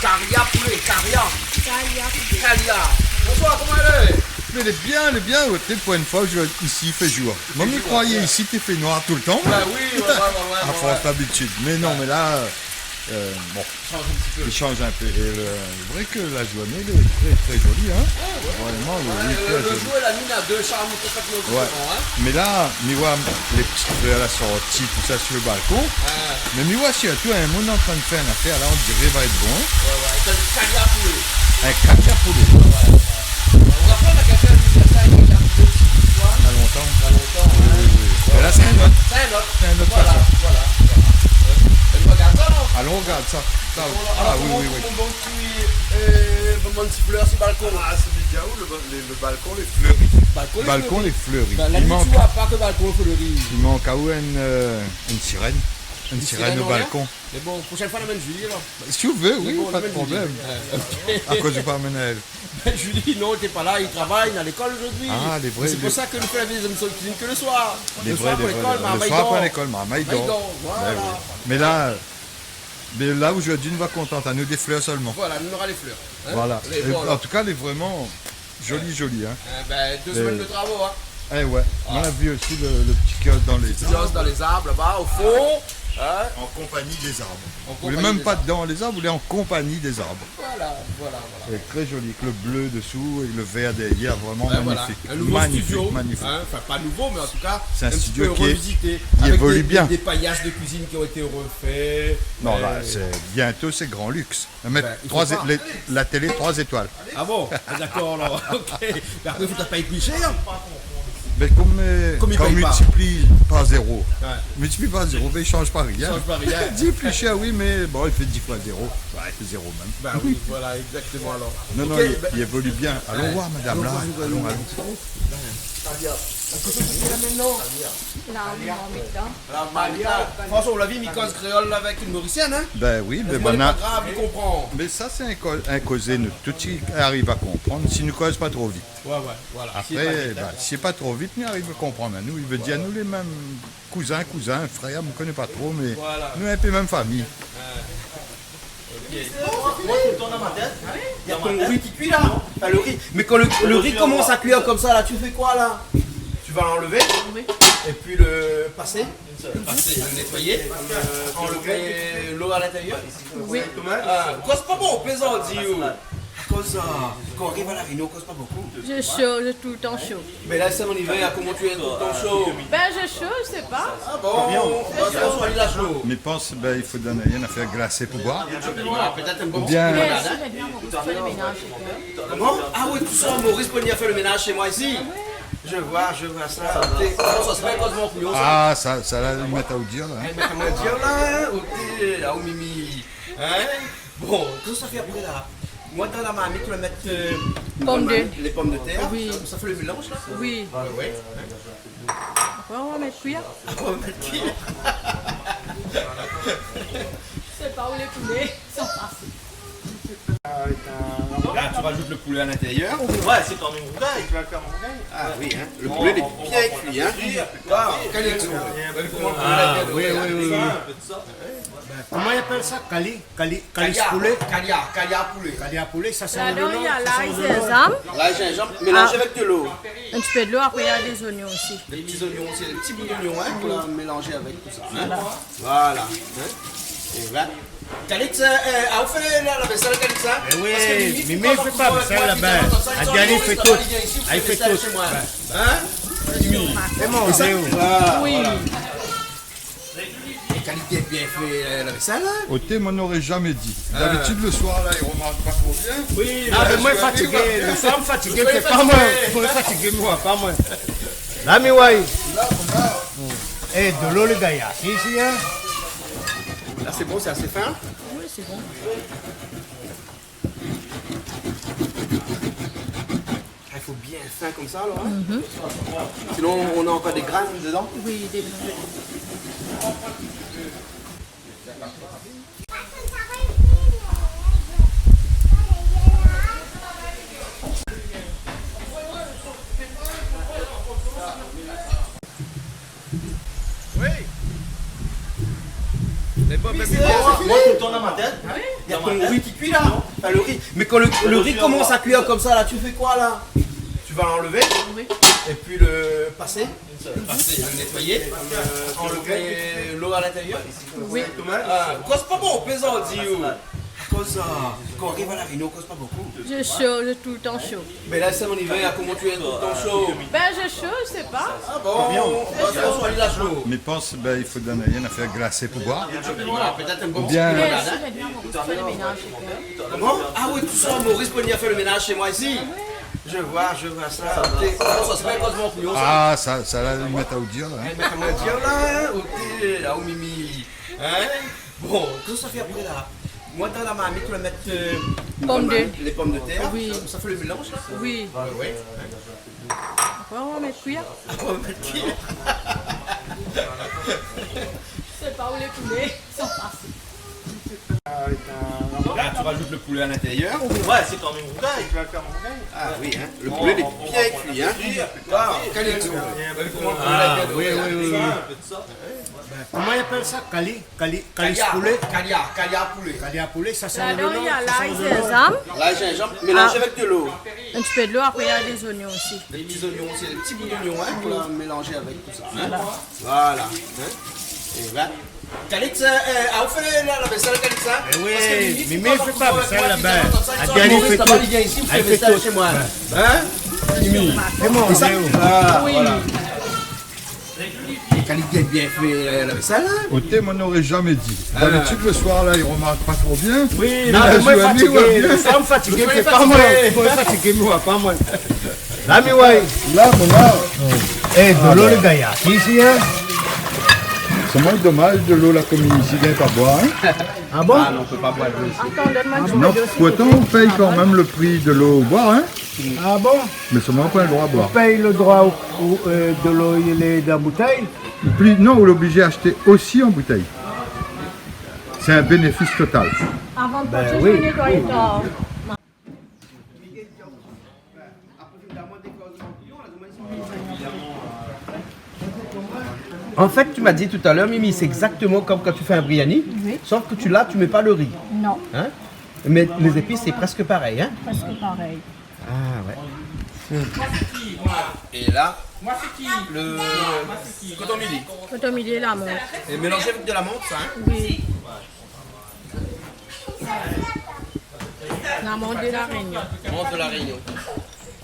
Karia poulet, karia. Karia poulet. Karia. Bonsoir, koman i lé ? Mé lé bien, lé bien. Ouais, pétèt pou in foi, mi vé isi, i fé jour. Moin, mi kroiyé isi té fé noir toultan. Bah oui, ouais, ouais, ouais, ouais. À force d'habitude. Mé non, mé la, euh, bon. Change un petit peu. I shanj in pé. É le, sé vré ke la zourné lé tré, tré zoli, hein. Ouais, ouais. Vréman, oui, tré zoli. Ouais, le, le jour et la nuit, na deux charmes complètement différents, hein. Ouais. Mé la, mi voi lé ti flèr la sorti, tousa, si le balkon. Ah. Mé mi voi sirtou in moun antrin fé in nafèr la, on diré va èt bon. Ouais, ouais. Sé in karia poulet. In karia poulet. Ouais, ouais. Ou rapèl, na kèlkin la fé sa, in karia poulet osi, tu vois. Na lontan. Na lontan, hein. Oui, oui, oui. Mé la, sé in ot. Sé in ot. Sé in ot fason. Voilà, voilà, voilà. Ouais. É nou rogard sa, non ? Alon rogard sa. Sa, ah oui, oui, oui. Bon, bon, bon, ti, euh, bon, bon ti flèr si balkon. Ah, sé bien, le, le, le balkon lé fléri. Balkon lé fléri. Balkon lé fléri. Bin, la nuit, tu vois pas que balkon lé fléri. I mank, i mank aou in, euh, in sirèn. In sirèn o balkon. Mé bon, proshèn foi, amèn Julie, alor. Bah, si ou vé, oui, pa de problèm. Mé bon, amèn Julie. Euh, ok. Akoz ou pa amèn aèl ? Bin, Julie, non, li lé pa la, li travay, li lé a lékol zordi. Ah, lé vré. Sé pou sa ke nou fé la dézièm émision de kuizine ke le soir. Le soir, lé vré, lé vré. Lé soir, pa lékol, marmay i dor. Marmay i dor, voilà. Bin oui. Mé la, mé la, zordi, nou va kontant anou dé flèr solman. Voilà, nou nora lé flèr, hein. Voilà. Lé, voilà. É an tou ka, lé vréman zoli, zoli, hein. Eh ben, deux semaines de travaux, hein. Eh ouais. Ah. Moin la vi osi le, le ti kios dan lé zarb. Petit kiosque dans les arbres, là-bas, au fond. Hein ? En compagnie des arbres. Vous voulez même pas dans les arbres, vous voulez en compagnie des arbres. Voilà, voilà, voilà. Et très joli, avec le bleu dessous et le vert derrière, vraiment magnifique. Ouais, voilà. Un nouveau studio, hein, enfin, pas nouveau, mais en tout cas, un petit peu revisité, avec des, des, des paillages de cuisine qui ont été refaits. C'est un studio qui, qui évolue bien. Non, là, c'est, bientôt, c'est grand luxe. Mettre trois é-, les, la télé trois étoiles. Ah bon ? Ah, d'accord, alors. Ok. Mais après, faut pas payer plus cher. Mais comme, euh, quand on multiplie par zéro, multiplie par zéro, ben, il change pas rien. Il change pas rien. Dix plus cher, oui, mais bon, il fait dix fois zéro. Ouais, c'est zéro même. Bah oui, voilà, exactement, alors. Non, non, il, il évolue bien. Allons voir, madame, là. Allons, allons. Là, on est en même temps. La Malia. François, ou la vi, mi koz kréol la avèk in Morisièn, hein ? Ben oui, mé pa grav, li konpran. Mé sa, sé in ko-, in kozé, nou tout i ariv a konprann, si nou koz pa tro vit. Ouais, ouais, voilà. Apré, si lé pa vit, ben, hein, si lé pa tro vit, nou ariv a konprann, hein. Nou, i vé dir, nou lé mèm kouzin, kouzin, frèr, mi koné pa tro, mé nou lé in pé mèm famiy. Voilà. Ouais. Ok. Moi, tout le temps dans ma tête, il y a ton riz qui cuit là. Enfin, le riz. Mais quand le, le riz commence à cuire comme ça, là, tu fais quoi, là ? Tu vas l'enlever, oui, et puis le passer, passer, le nettoyer, enlever l'eau à l'intérieur. Oui. Ah, koz pa bonpé, sa di, oh. Koz, euh, kan ou ariv La Rényon, koz pa bonpé. Je chauffe, je tout le temps chaud. Mé la, sé an ivèr, koman ou lé tout le tan sho ? Ben, je chauffe, je sais pas. Ah bon ? Bah, sé François, li la sho. Mé mi pans, ben, i fo donn ali in afèr glasé pou boir. Ah, pétèt in bon ti limonad, hein ? Bien sûr, maintenant, Maurice fait le ménage chez toi. Comment ? Ah oui, tout sa, Maurice Pognier a fait le ménage chez moi ici. Je vois, je vois ça. François, sé pa in kozman pou nou, sa. Ah, sa, sa la, li mèt aou dir, la, hein. Li mèt aou dir, la, hein. Ok, la, oh, Mimi. Hein ? Bon, kosa ou sa fé apré, la ? Moi, dans la marmite, on va mettre, euh, les pommes de terre. Oui. Ça, ça fait le mélange, là ? Oui. Ouais, ouais. Après, on va mettre cuire. Après, on va mettre cuire. Je sais pas où les poulets sont passés. Là, tu rajoutes le poulet à l'intérieur. Ouais, c'est comme une rougaille. Tu vas le faire en rougaille ? Ah oui, hein. Le poulet, il est bien cuit, hein. Waouh, quelle excellence. Ah, oui, oui, oui, oui. Koman i apèl sa ? Kali, kali, kali poulé ? Kalia, kalia poulé. Kalia poulé, sa sé le nom. Là-dedans, il y a l'ail, gingembre. L'ail, gingembre, mélangé avec de l'eau. Un petit peu de l'eau, après, il y a des oignons aussi. Des petits oignons aussi, des petits bouts d'oignons, hein, qu'on a mélangé avec tout ça, hein. Voilà, hein. Et là. Calix, euh, euh, ah, ou fé la, la vésèl, Calix, hein ? Eh oui, Mimi, Mimi i fé pa vésèl laba. Adjani i fé tout. Ah, i fé tout. Hein ? Mimi. Sé bon, sé ou ? Voilà, voilà. Oui. É kalité bien fé, euh, la vésèl, hein ? Oté, moin noré zamé di. Ah. Dabitid, le soir, la, i romark pa tro bien. Oui, ah, mé moin fatigé, le soir, moin fatigé, sé pa moin. Moin fatigé, moin, pa moin. La, mi woi. La, konmsa. É, dolo, le gayar. Si, si, hein ? Là, c'est bon, c'est assez fin ? Oui, c'est bon. Ah, il faut bien fin comme ça, alors, hein ? Mhm. Sinon, on a encore des graines dedans ? Oui, des graines. Oui. Moi, tout le temps dans ma tête, il y a ton riz qui cuit là. Enfin, le riz. Mais quand le, le riz commence à cuire comme ça, là, tu fais quoi, là ? Tu vas l'enlever, oui, et puis le passer, passer, le nettoyer, enlever l'eau à l'intérieur. Oui. Ah, koz pa bonpé, sa di, oh. Koz, euh, kan ou ariv La Rényon, koz pa bonpé. Je chauffe, je tout le temps chaud. Mé la, sé an ivèr, koman ou lé tout le tan sho ? Ben, je chauffe, je sais pas. Ah bon ? Bah, sé François, li la sho. Mé mi pans, ben, i fo donn ali in afèr glasé pou boir. Voilà, pétèt in bon ti limonad, hein. Bien sûr, maintenant, Maurice fait le ménage chez toi. Comment ? Ah oui, tout sa, Maurice Pognier a fait le ménage chez moi ici. Je vois, je vois ça. François, sé pa in kozman pou nou, sa. Ah, sa, sa la, li mèt aou dir, la, hein. Li mèt aou dir, la, hein. Ok, la, oh, Mimi. Hein ? Bon, kosa ou sa fé apré, la ? Moi, dans la marmite, on va mettre, euh, les pommes de terre. Oui. Ça, ça fait le mélange, là ? Oui. Ouais, ouais. Après, on va mettre cuire. Après, on va mettre cuire. Je sais pas où les poulets sont passés. Là, tu rajoutes le poulet à l'intérieur. Ouais, c'est comme une rougaille. Tu vas le faire en rougaille ? Ah oui, hein. Le poulet, il est bien cuit, hein. Waouh, quelle excellence. Ah, oui, oui, oui, oui. Koman i apèl sa ? Kali, kali, kali poulé ? Kalia, kalia poulé. Kalia poulé, sa sé le nom. Là-dedans, il y a l'ail, gingembre. L'ail, gingembre, mélangé avec de l'eau. Un petit peu de l'eau, après, il y a des oignons aussi. Des petits oignons aussi, des petits bouts d'oignons, hein, qu'on a mélangé avec tout ça, hein. Voilà. Hein. Et là. Calix, euh, euh, ah, ou fé la, la vésèl, Calix, hein ? Eh oui, Mimi, fé pa la vésèl laba. Mimi, fé tout. Hein ? Mimi, fé mon vésèl. Ah, voilà. Calix i gingn bien fé, euh, la vésèl, hein ? Oté, moin noré zamé di. Ah. Dabitid, le soir, la, i romark pa tro bien. Oui, mé la, moin lé fatigé. Le soir, moin lé fatigé, moin, pa moin. La, mi wé. La, moin, la. Eh, dolo, le gayar, isi, hein ? Sé moin, domaz, dolo la komin isi, i gingn pa boir, hein ? Ah bon ? Ah non, on peut pas boire de l'eau ici. Non, pourtan, ou pèy kan mèm le pri de lo boir, hein ? Ah bon ? Mé sé moin, pa le droi boir. Ou pèy le droi ou, ou, euh, dolo, lé dan boutèy ? Pri, non, ou lé oblizé ashté osi an boutèy. Sé in bénéfis total. Avan de partir, mi nétoy sa. En fait, tu m'as dit tout à l'heure, Mimi, c'est exactement comme quand tu fais un biryani, oui, sauf que tu, là, tu mets pas le riz. Non. Hein ? Mais les épices, c'est presque pareil, hein ? Presque pareil. Ah ouais. Et là, le koton mili. Koton mili, la menthe. Et mélangé avec de la menthe, ça, hein ? Oui. La menthe de La Réunion. Menthe de La Réunion.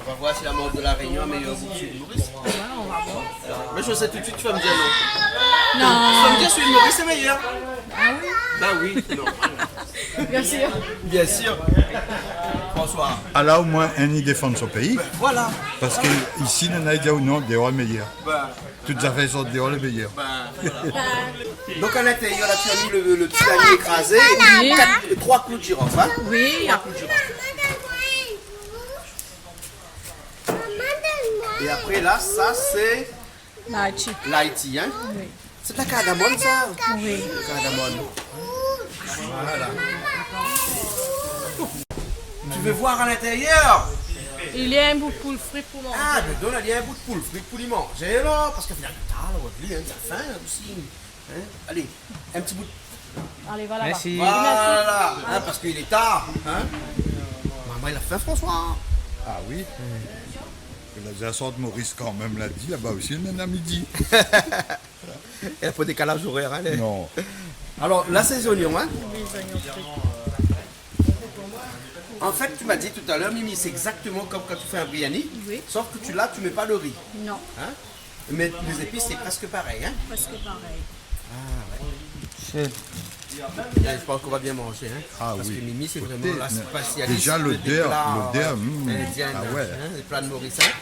On va voir si la menthe de La Réunion a meilleur goût que sur l'île Maurice. Ouais, on va voir. Mais je sais tout de suite, tu vas me dire non. Non. Tu vas me dire, sur l'île Maurice, c'est meilleur. Ah oui ? Bah oui, non. Bien sûr. Bien sûr. François. Ah la, omoin, inn i défann son péi. Voilà. Parske isi, nana i di, oh non, déor lé méyèr. Bah. Tout zafèr i sort déor lé méyèr. Ben, voilà. Donc, à l'intérieur, là, tu as mis le, le petit vanille écrasé et puis quatre, trois clous de girofle, hein ? Oui. Trois clous de girofle. Et après, là, ça, c'est l'aïti. L'aïti, hein ? Oui. C'est de la cardamome, ça ? Oui. Cardamome. Voilà. Tu veux voir à l'intérieur ? Il y a un bout de poule frit pour manger. Ah, ben, donn ali in bout poul fri pou li manzé, la, parske final, tar, la, ou la vi, hein, sa fin, osi. Hein ? Allez, un petit bout. Allez, voilà. Merci. Voilà, hein, parce qu'il est tard, hein. Maman, il a faim, François. Ah oui. La zafèr sort Maurice kan mèm, la di, laba osi, nana midi. Èl la pa dékalaz orèr, hein, lé. Non. Alors, là, c'est les oignons, hein. Oui, les oignons frits. En fait, tu m'as dit tout à l'heure, Mimi, c'est exactement comme quand tu fais un biryani, oui, sauf que tu, là, tu mets pas le riz. Non. Hein ? Mais les épices, c'est presque pareil, hein ? Presque pareil. Ah, ouais. Chef. Là, je pense qu'on va bien manger, hein ? Ah oui. Parce que Mimi, c'est vraiment la spécialiste des plats, euh, indiens, hein, des plats de Maurice, hein.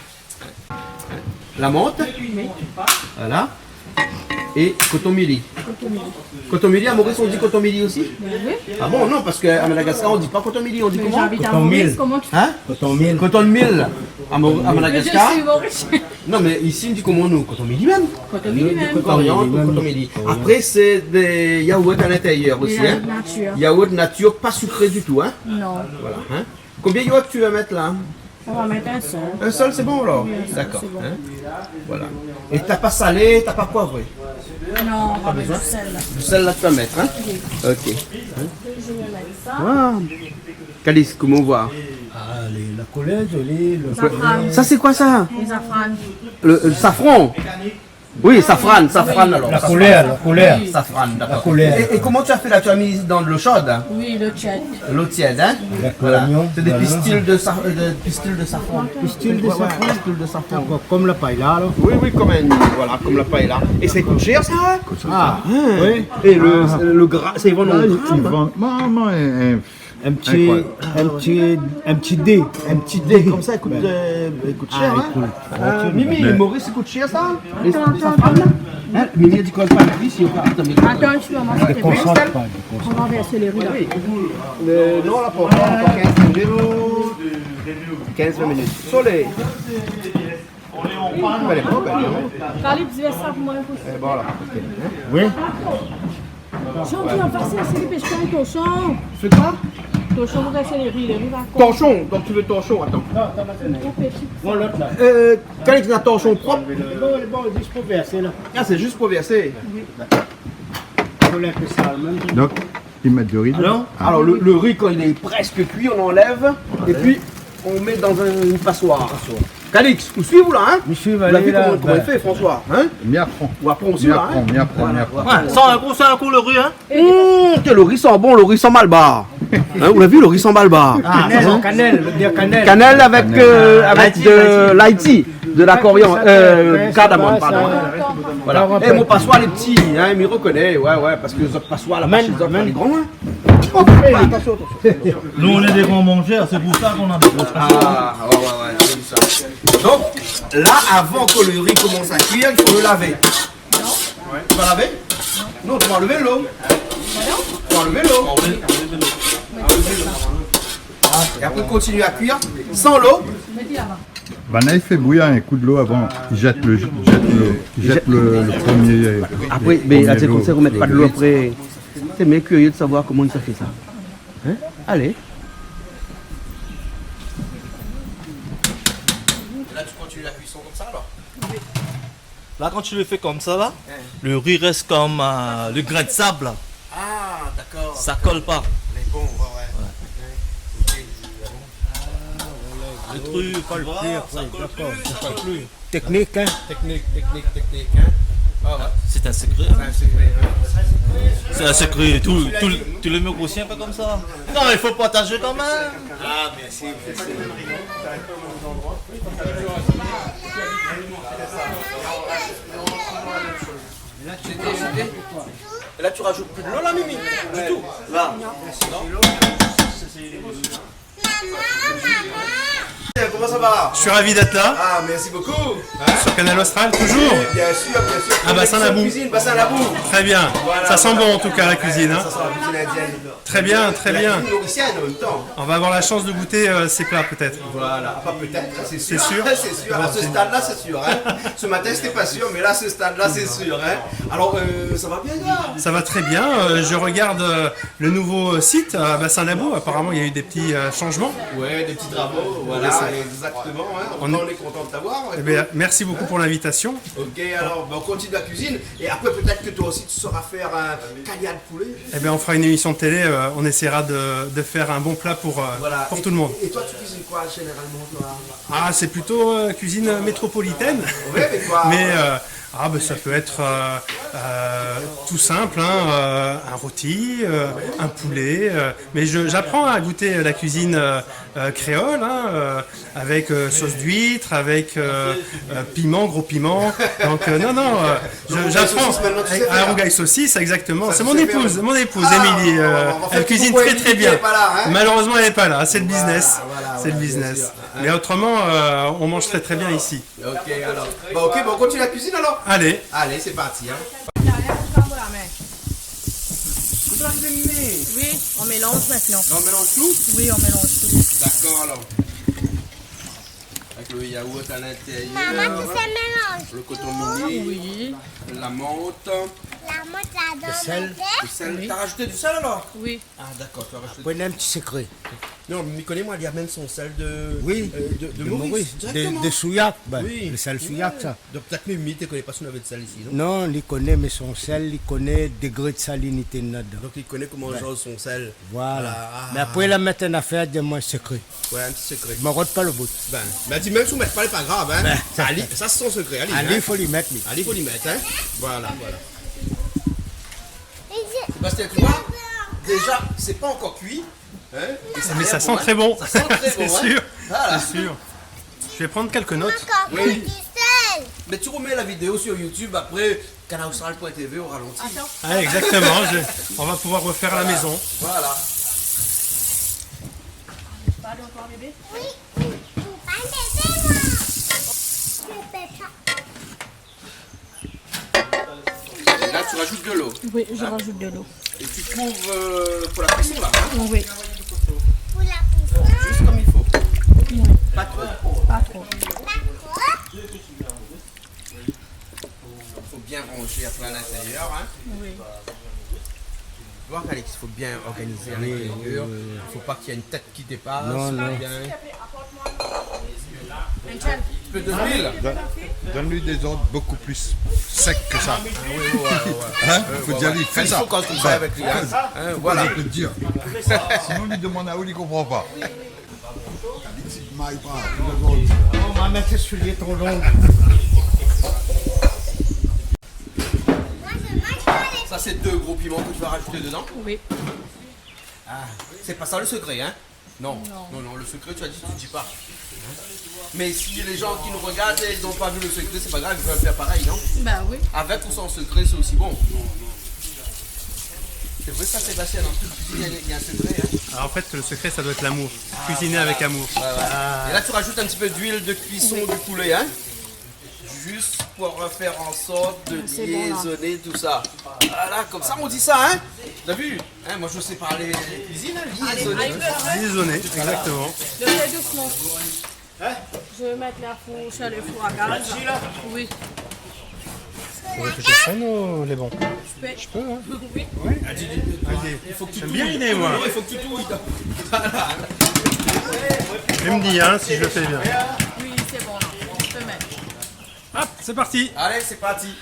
Déjà, l'odeur, l'odeur, mm, ah ouais. La menthe. Oui. Voilà. Et koton mili. Koton mili. Koton mili, à Maurice, on dit koton mili aussi ? Ben oui. Ah bon, non, parce que à Madagascar, on dit pas koton mili, on dit comment ? Mais j'habite à Maurice, comment tu... Hein ? Koton mil. Koton mil. À Mau-, à Madagascar. Mais je suis mauricienne. Non, mais ici, on dit comment, nous ? Koton mili mèm. Koton mili mèm. Koton mili. Koton mili. Après, c'est des yaourts à l'intérieur aussi, hein ? Des yaourts nature. Yaourt nature, pas sucré du tout, hein ? Non. Voilà, hein ? Combien de yaourts tu vas mettre là ? On va mettre un seul. Un seul, c'est bon alors ? Oui, un seul, c'est bon. D'accord, hein ? Voilà. Et t'as pas salé, t'as pas poivré ? Non, on va mettre du sel, là. Du sel, là, tu vas mettre, hein ? Oui. Ok. Hein ? Je vais mettre ça. Waouh. Calix, comment on voit ? Ah, les, la couleur, jolie, le... Safran. Ça, c'est quoi, ça ? Le safran. Le, le safran. Oui, safran, safran, alors. La couleur, la couleur. Safran, d'accord. La couleur. Et, et comment tu as fait là ? Tu as mis dans de l'eau chaude, hein ? Oui, l'eau tiède. L'eau tiède, hein ? Avec l'oignon, voilà. C'est des pistils de sa-, euh, de pistils de safran. Pistils de safran. Ouais, ouais, pistils de safran. D'accord, comme la paella, alors. Oui, oui, comme un, voilà, comme la paella. Et ça coûte cher, ça, hein ? Ah, oui. Et le, le gras, ça, ils vendent en gras, là. Ah, ils vendent, maman, un, un Un petit, un petit, un petit dé. Un petit dé comme ça, il coûte, euh, il coûte cher, hein ? Ah, il coûte. Euh, Mimi, Maurice, il coûte cher, ça ? Les, les safran, là ? Hein ? Mimi a dit qu'on va pas ici, on va... Attends, je vais m'installer. Déconcentre pas, déconcentre. On va verser les riz, là. Oui. Le, non, là, pour, pour quinze minutes. Quinze minutes. Sur les... Allez, bon, ben, non. Calix, vèrs sa pou moin in kou. Eh, voilà. Oui. Jean-Pierre, pass isi, pèsh in torchon. Tu fais quoi ? Torchon, pou vèrs lé ri, lé ri va. Torchon, donc tu veux torchon, attends. Non, attends, attends. Tout petit. Non, l'autre là. Euh, Calix, na torchon prop. C'est bon, c'est bon, juste pour verser, là. Ah, c'est juste pour verser. Oui. D'accord. Faut l'un peu sale, même. Donc, ils mettent du riz dedans. Alors ? Ah. Alors, le, le riz, quand il est presque cuit, on enlève. Et puis, On met dans un, une passoire. Calix, ou suiv ou la, hein ? Mi suiv, ou la vi la, koman, koman i fé, François, hein ? Mi aprann. Ou aprann osi la, hein ? Mi aprann, mi aprann, mi aprann. Voilà, voilà. Ouais, sa in kou, sa in kou lo ri, hein ? Hum, ke lo ri i san bon, lo ri i san malbar. Hein, ou la vi, lo ri i san malbar. Ah, kanèl, kanèl, lo kanèl. Kanèl avèk, euh, avèk de l'aïti, de la coriandre, euh, cardamome, pardon. Voilà. Eh, mon passoir, lé pti, hein, mi rokoné, ouais, ouais, parske zot passoir la, pa shé zot, lé gran, hein. Oh, atansion, atansion. Nous, on est des grands mangeurs, c'est pour ça qu'on a des grosses passoires. Ah, ouais, ouais, ouais, j'aime ça. Donc, là, avant que le riz commence à cuire, il faut le laver. Tu vas laver ? Non, tu vas enlever l'eau. Tu vas enlever l'eau. Ah, et après, continue à cuire sans l'eau. Banna i fé bouyir in kou dolo avan, i zèt lo, i zèt lo, i zèt lo, lo promié, euh, promié lo. Apré, mé sé konmsa ou mèt pa dolo apré. Sé, mi lé kirié de savoir koman sa i fé sa. Hein ? Alé. Et là, tu continues la cuisson comme ça, alors ? Là, quand tu le fais comme ça, là, hein, le riz reste comme, euh, le grain de sable, là. Ah, d'accord. Ça colle pas. Mais bon, ouais, ouais. Ouais. Ok. Ah, voilà. Le truc, tu vois, ça colle plus, ça colle plus. Technique, hein ? Technique, technique, technique, hein ? Ah ouais. C'est un secret, hein ? C'est un secret, hein ? C'est un secret. Tout, tout, tout le monde aussi un peu comme ça. Non, il faut partager quand même. Ah, merci, merci. Et là, tu rajoutes plus de l'eau, là, Mimi ? Du tout ? Là. Non. Comment ça va ? Je suis ravi d'être là. Ah, merci beaucoup. Hein ? Sur Kanal Austral, toujours. Oui, bien sûr, bien sûr. Ah, Bassin Labou. Cuisine, Bassin Labou. Très bien. Voilà, voilà. Ça sent bon, en tout cas, la cuisine, hein. Ça sent la cuisine indienne. Très bien, très bien. Et la cuisine mauricienne en même temps. On va avoir la chance de goûter, euh, ces plats, peut-être. Voilà, ah, pas peut-être, hein, c'est sûr. C'est sûr. C'est sûr. À ce stade-là, c'est sûr, hein. Ce matin, c'était pas sûr, mais là, à ce stade-là, c'est sûr, hein. Alors, euh, ça va bien, là ? Ça va très bien. Euh, je regarde, euh, le nouveau site à Bassin Labou. Apparemment, il y a eu des petits, euh, changements. Ouais, des petits travaux, voilà, exactement, hein. En tout cas, on est content de t'avoir. Eh bien, merci beaucoup pour l'invitation. Ok, alors, ben, on continue la cuisine. Et après, peut-être que toi aussi, tu sauras faire un cagnard de poulet. Eh ben, on fera une émission de télé, euh, on essaiera de, de faire un bon plat pour, euh, pour tout le monde. Voilà. Et, et toi, tu cuisines quoi, généralement, toi ? Ah, c'est plutôt, euh, cuisine métropolitaine. Ouais, mais quoi ? Mais, euh, ah, ben, ça peut être, euh, euh, tout simple, hein, euh, un rôti, euh, un poulet, euh, mais je, j'apprends à goûter la cuisine, euh, euh, créole, hein, euh, avec, euh, sauce d'huître, avec, euh, euh, piment, gros piment. Donc, euh, non, non, euh, je, j'apprends. Rougail saucisse, maintenant, tu sais faire. Ah, rougail saucisse, exactement. Ça, tu sais faire. C'est mon épouse, mon épouse, Émilie, euh, elle cuisine très, très bien. Ah, on va faire coucou à Émilie qui est pas là, hein. Malheureusement, elle est pas là. C'est le business. Voilà, voilà, bien sûr. Mais autrement, euh, on mange très, très bien ici. Ok, alors. Bon, ok, bon, on continue la cuisine, alors ? Allez. Allez, c'est parti, hein. Vous arrivez de mener. Oui, on mélange maintenant. Là, on mélange tout ? Oui, on mélange tout. D'accord, alors. Avec le yaourt à l'intérieur. Maman, tu sais mélanger. Le coton mouillé. Oui. La menthe. La menthe, la... Le sel. Le sel. Oui. T'as rajouté du sel, alors ? Oui. Ah, d'accord, tu as rajouté. Apré, néna in ti sekré. Non, mi koné, moin, li amène son sel de, euh, de, de Maurice, directement. Oui, de Maurice, de, de Souillac, ben, le sel Souillac, sa. Oui. Donc, pétèt Mimi té koné pa si nou lavé de sel isi, non ? Non, li koné, mé son sel, li koné degré de salinité néna dedan. Donc, li koné koman i jèr son sel. Voilà. Ah. Mé apré, la mèt in afèr de moin sekré. Ouais, in ti sekré. Mi rod pa lo bout. Ben, ben, di mèm si ou mèt pa, lé pa grav, hein. Ben. Ali, sa sé son sekré, ali, hein. Ali, fo li mèt, li. Ali, fo li mèt, hein. Voilà, voilà. Sébastien, tu vois, déjà, c'est pas encore cuit, hein, mais ça sent très bon. Mais ça sent très bon, hein. C'est sûr, c'est sûr. Voilà. Je vais prendre quelques notes. Oui. Mais tu remets la vidéo sur YouTube après, canal austral point T V au ralenti. Attends. Ah, exactement, je, on va pouvoir refaire à la maison. Voilà. Pas encore bébé ? Oui, oui, oui, pas bébé, moi. Je peux pas. Et là, tu rajoutes de l'eau. Oui, je rajoute de l'eau. Et tu couvres, euh, pour la cuisson, là, hein ? Oui. Pour la cuisson. Juste comme il faut. Oui. Pas trop. Pas trop. Pas trop. Faut bien ranger après à l'intérieur, hein. Oui. Tu vois, Calix, il faut bien organiser à l'intérieur. Oui, oui, oui. Faut pas qu'il y ait une tête qui dépasse, non, non. Bien. Un peu d'huile. Donne, donne-lui des ordres beaucoup plus secs que ça. Ah oui, ouais, ouais, ouais. Hein ? Ouais, ouais, ouais. Faut dire, lui, fais ça. Il faut qu'on se comme ça avec lui, hein. Hein, voilà. Faut pas dire. Sinon, on lui demande à où il comprend pas. Aïe, pas, tu me vois. Oh, ma main est souillée, trop longue. Ça, c'est deux gros piments que tu vas rajouter dedans. Oui. Ah, c'est pas ça le secret, hein ? Non. Non. Non, non, le secret, tu as dit, tu dis pas. Mais si les gens qui nous regardent, ils n'ont pas vu le secret, c'est pas grave, ils veulent faire pareil, non ? Bah oui. Avec ou sans secret, c'est aussi bon. C'est vrai ça, Sébastien, dans toute cuisine, il y a, il y a un secret, hein ? Alors, en fait, le secret, ça doit être l'amour. Ah, cuisiner avec amour. Ouais, ouais. Ah. Et là, tu rajoutes un petit peu d'huile de cuisson du poulet, hein ? Juste pour faire en sorte de liaisonner tout ça. Ah, c'est bon, là. Voilà, comme ça, on dit ça, hein ? T'as vu ? Hein, moi, je sais parler cuisine, hein, liaisonner. Liaisonner, exactement. Le fais doucement. Hein ? Je vais mettre la fourche, le four à gaz. Tu l'as dessus, là ? Oui. Vous voulez que je prenne ou les bons ? Je peux. Je peux, hein ? Oui. Ouais. Ah, dis, dis, dis, dis. Vas-y. Il faut que tu touilles. J'aime bien l'idée, moi. Non, il faut que tu touilles. Voilà. Tu me dis, hein, si je le fais bien. Oui, c'est bon, là. Je peux mettre. Hop, c'est parti. Allez, c'est parti.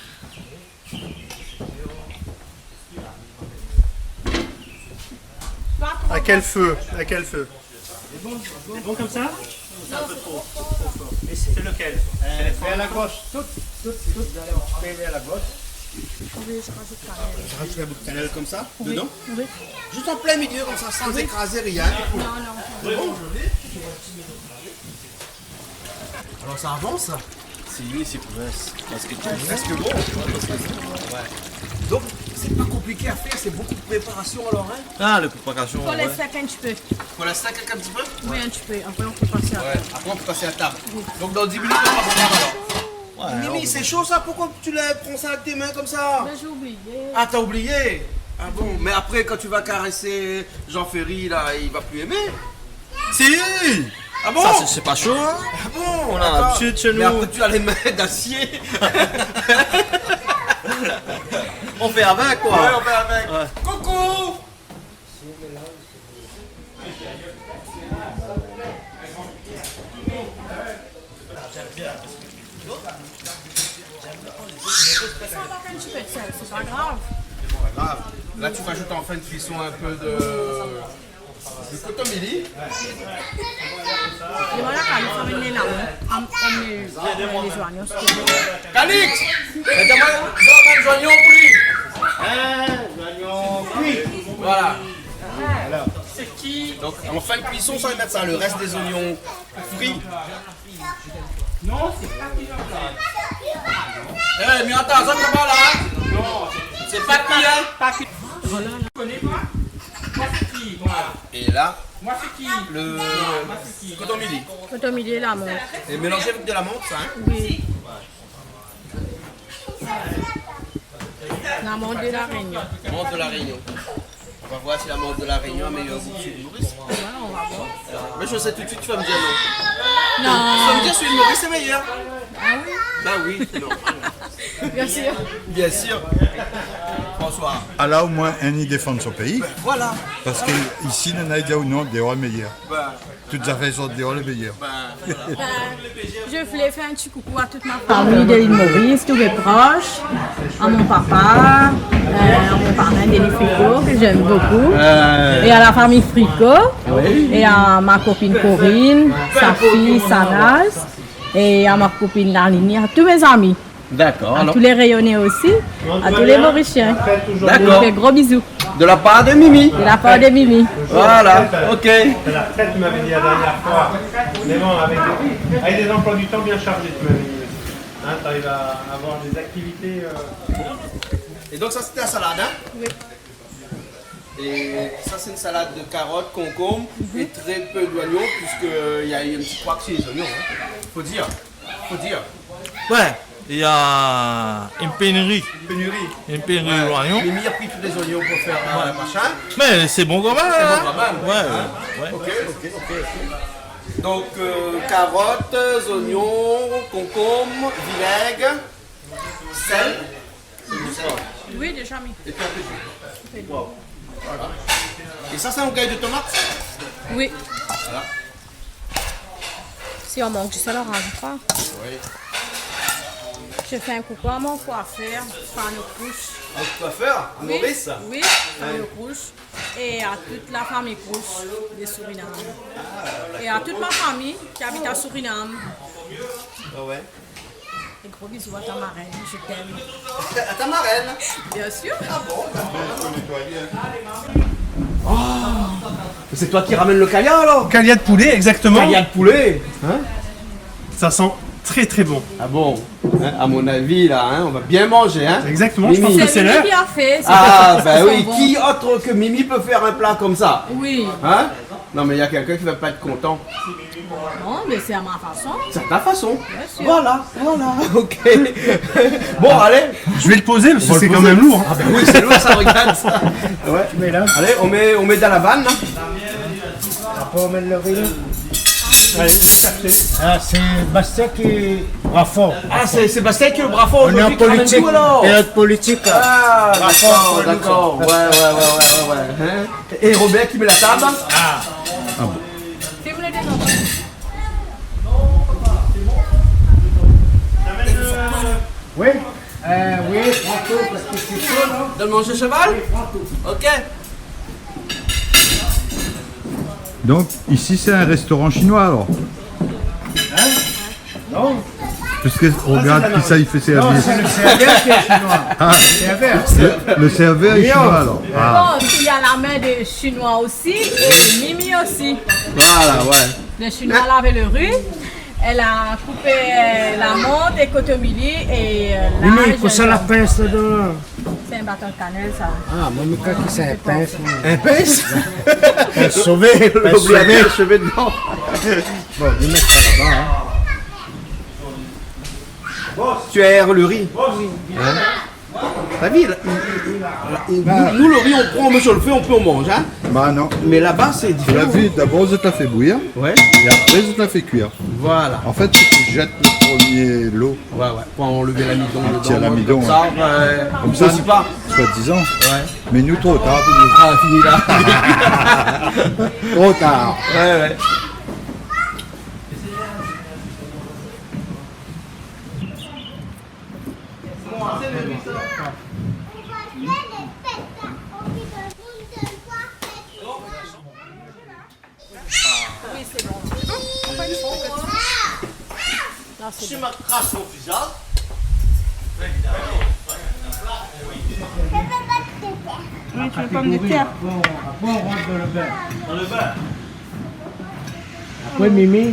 À quel feu ? À quel feu ? C'est bon comme ça ? C'est un peu trop. C'est lequel ? Euh, vers la gauche. Tout, tout, tout. Fais vers la gauche. Oui, je rajoute quand même. Je rajoute un bout de cannelle comme ça, dedans ? Oui. Juste en plein milieu, comme ça, sans écraser rien. Non, non. C'est bon ? Alors, ça avance ? Si, oui, c'est presque. Parce que tu... Presque bon. Ouais, presque bon. Ouais. Donc, c'est pas compliqué à faire, c'est beaucoup de préparation alors, hein ? Ah, la préparation, ouais. Faut laisser sec un petit peu. Faut laisser sec un petit peu ? Oui, un petit peu. Après, on peut passer à table. Ouais, après, on peut passer à table. Oui. Donc, dans dix minutes, on passe à table alors. Ouais, Mimi, c'est chaud ça, pourquoi tu la prends ça avec tes mains comme ça ? Ben, j'ai oublié. Ah, t'as oublié ? Ah bon, mais après, quand tu vas caresser Jean-Ferry, là, il va plus aimer ? Si. Ah bon ? Ça, c'est, c'est pas chaud, hein ? Ah bon ? On a l'habitude chez nous. D'accord. Mais après, tu as les mains d'acier. On fait avec, quoi. Ouais, on fait avec. Ouais. Coucou. Ça va un petit peu de sel, c'est pas grave. Pas grave. Là, tu rajoutes en fin de cuisson un peu de Le kotomili. Et voilà, quand il faut amener là, on, on met les oignons, c'est tout. Calix, donne-moi, donne-moi les oignons cuits. Hein, les oignons cuits. Voilà. Alors. C'est qui ? Donc, en fin de cuisson, ça va mettre ça, le reste des oignons frits. Non, c'est pas qui, là. Eh, mais attends, ça, c'est pas là, hein. Non, c'est pas qui, hein. Pas qui. Voilà. Tu connais pas ? Moi, c'est qui ? Voilà. Et là, moi, c'est qui ? Le... Moi, c'est qui ? Kotomili. Kotomili et la menthe. Et mélangé avec de la menthe, ça, hein ? Oui. L'amande de la Réunion. Amande de la Réunion. On va voir si l'amande de la Réunion a meilleur goût que celui de Maurice. Ouais, on va voir. Mais je sais tout de suite, tu vas me dire non. Non. Tu vas me dire celui de Maurice est meilleur. Ah oui ? Bah oui, non. Bien sûr. Bien sûr. François. Ala omoin inn i défann son péi. Ben, voilà. Parske isi, nana i di aou non, déor lé méyèr. Ben. Tout zafèr i sort déor lé méyèr. Ben, voilà. Ben, je voulais faire un petit coucou à toute ma famille de l'île Maurice, tous mes proches, à mon papa, euh, à mon parrain Denis Fricot, que j'aime beaucoup, euh, et à la famille Fricot, oui, et à ma copine Corinne, sa fille, Sanaz, et à ma copine Darlini, à tous mes amis. D'accord, alors. À tous les Réunionnais aussi, à tous les Mauriciens. D'accord. Je vous fais gros bisous. De la part de Mimi. De la part de Mimi. Voilà, ok. C'est la fête, tu m'avais dit la dernière fois. Mais bon, avec, avec des emplois du temps bien chargés, tu m'avais dit. Hein, t'arrives à avoir des activités, euh. Et donc ça, c'était la salade, hein ? Oui. Et ça, c'est une salade de carottes, concombres et très peu d'oignons, puisque, euh, il y a eu un petit couac sur les oignons, hein. Faut dire. Faut dire. Ouais, il y a une pénurie. Pénurie. Une pénurie d'oignons. Ouais. Mimi a pris tous les oignons pour faire, euh, machin. Mais c'est bon quand même, hein. C'est bon quand même, hein. Ouais, ouais. Ok, ok, ok, ok. Donc, euh, carottes, oignons, concombres, vinaigre, sel. Oui, déjà mis. Et puis un peu d'huile. Voilà. Et ça, c'est un rougail de tomates ? Oui. Voilà. Si on manque du sel, on rajoutera. Oui. Je fais un coucou à mon coiffeur, Fano Crouche. Votre coiffeur, à Maurice ? Oui, oui, Fano Crouche. Et à toute la famille proche de Suriname. Et à toute ma famille qui habite à Suriname. Ah ouais. Et gros bisous à ta marraine, je t'aime. À ta marraine ? Bien sûr. Ah bon, bah, je connais pas bien. Oh, c'est toi qui ramènes le calia, alors ? Calia de poulet, exactement. Calia de poulet, hein ? Ça sent très, très bon. Ah bon ? Hein, à mon avis, là, hein, on va bien manger, hein ? Exactement, je pense que c'est l'heure. C'est Mimi qui a fait, c'est pour ça que ça sent bon. Ah, bah oui, qui autre que Mimi peut faire un plat comme ça ? Oui. Hein ? Non, mais il y a quelqu'un qui va pas être content. Non, mais c'est à ma façon. C'est à ta façon. Bien sûr. Voilà, voilà, ok. Bon, allez. Je vais le poser parce que c'est quand même lourd, hein. On va le poser. Ah ben oui, c'est lourd, ça, regarde ça. Ouais. Tu mets là. Allez, on met, on met dans la vanne, là. Après, on met le riz. Allez, ça fait. Ah, c'est Bastien qui est bras fort. Ah, c'est, c'est Bastien qui est le bras fort aujourd'hui, qui ramène tout, alors. On est en politique, période politique, là. Ah, d'accord, d'accord. Bras fort pour nous, ça. Ouais, ouais, ouais. Hein ? Et Robert qui met la table. Ah. Ah bon. Oui, euh, oui, prends tout, parce que c'est chaud, non ? Donne manger cheval ? Oui, prends tout. Ok. Donc, ici, c'est un restaurant chinois, alors ? Hein ? Non. Parce que, regarde qui ça, il fait servir. Non, c'est le serveur qui est chinois. Ah. Le serveur. Le, le serveur est chinois, alors. Ah. Bon, s'il y a la main des Chinois aussi, et Mimi aussi. Voilà, ouais. Le Chinois a lavé le riz, elle a coupé, euh, la menthe et kotomili et, euh, là, Mimi, je kosa la donne. Pince dedans ? C'est un bâton de cannelle, ça. Ah, moin, mi kroi ke sé in pins, moin. In pins ? Pins sové, pins sové. L'obligatoir, cheveux dedans. Bon, mi mèt sa laba, hein. Tu aères le riz ? Hein ? T'as vu, là, il, il, il, là, il, nous, nous, le riz, on prend, on met sur le feu, on peut, on mange, hein ? Bah non. Mais là-bas, c'est différent. Ou la vi, dabor, zot la fé bouyir. Ouais. É apré, zot la fé kuir. Voilà. An fèt, ou jèt le promié lo. Ouais, ouais. Pou anlèv lamidon dedan, tir lamidon, konmsa, ouais. Konmsa, osi pa. Soi-dizan. Ouais. Mé nou, tro tar pou nou. Ah, fini la. Tro tar. Ouais, ouais. Oui, c'est bon. C'est bon ? Pourquoi il faut que tu... Non, c'est bon. Tu m'as craché au visage. Oui, tu veux pas de terre. Après, on rentre dans le bain. Dans le bain. Après, Mimi.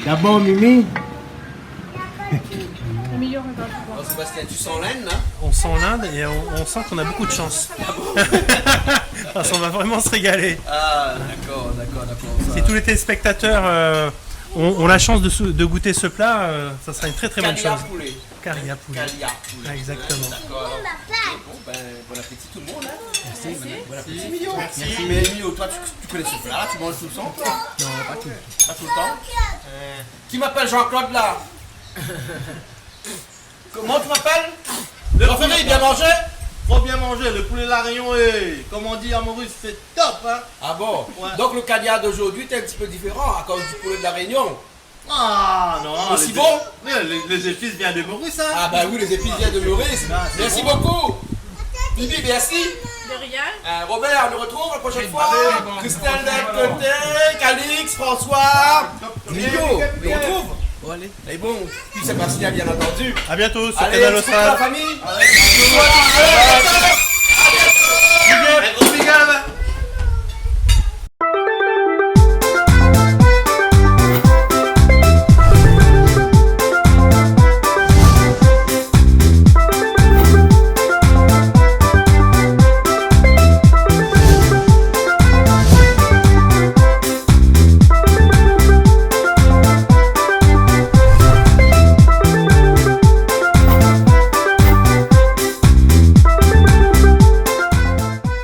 D'abord, Mimi. Bon, Sébastien, tu sens l'Inde, là ? On sent l'Inde et on, on sent qu'on a beaucoup de chance. Ah bon ? Parce qu'on va vraiment se régaler. Ah, d'accord, d'accord, d'accord. Si tous les téléspectateurs, euh, ont, ont la chance de sou-, de goûter ce plat, euh, ça sera une très, très bonne chose. Calia poulet. Calia poulet. Calia poulet. Ah, exactement. D'accord. Bon, ben, bon appétit tout le monde, hein. Merci. Bon appétit, Mimi. Merci. Mais Mimi, toi, tu, tu connais ce plat-là, tu manges tout le temps, toi ? Non, pas tout le temps. Pas tout le temps ? Euh, Qui m'appelle Jean-Claude, là ? Comment tu m'appelles ? Le poulet, bien mangé ? Trop bien mangé. Le poulet de la Réunion, eh, comme on dit à Maurice, c'est top, hein ? Ah bon ? Ouais. Donc le calia d'aujourd'hui est un petit peu différent à cause du poulet de la Réunion. Ah non, aussi bon ? Les, les, les épices viennent de Maurice, hein ? Ah bah oui, les épices viennent de Maurice. Ah, c'est bon. Merci beaucoup. Bibi, merci. De rien. Euh, Robert, on nous retrouve la prochaine fois. Allez, bon. Christelle d'un côté, Calix, François. Mio, on nous retrouve. Bon, allez. Et bon, puis Sébastien, bien entendu. À bientôt sur Canal Austral. Allez, bisous la famille. Allez, bisous à tous. Big up. Un gros big up.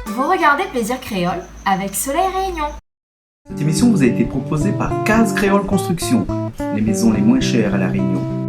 Vous regardez Plaisir Créole avec Soleil Réunion. Cette émission vous a été proposée par Case Créole Construction, les maisons les moins chères à La Réunion.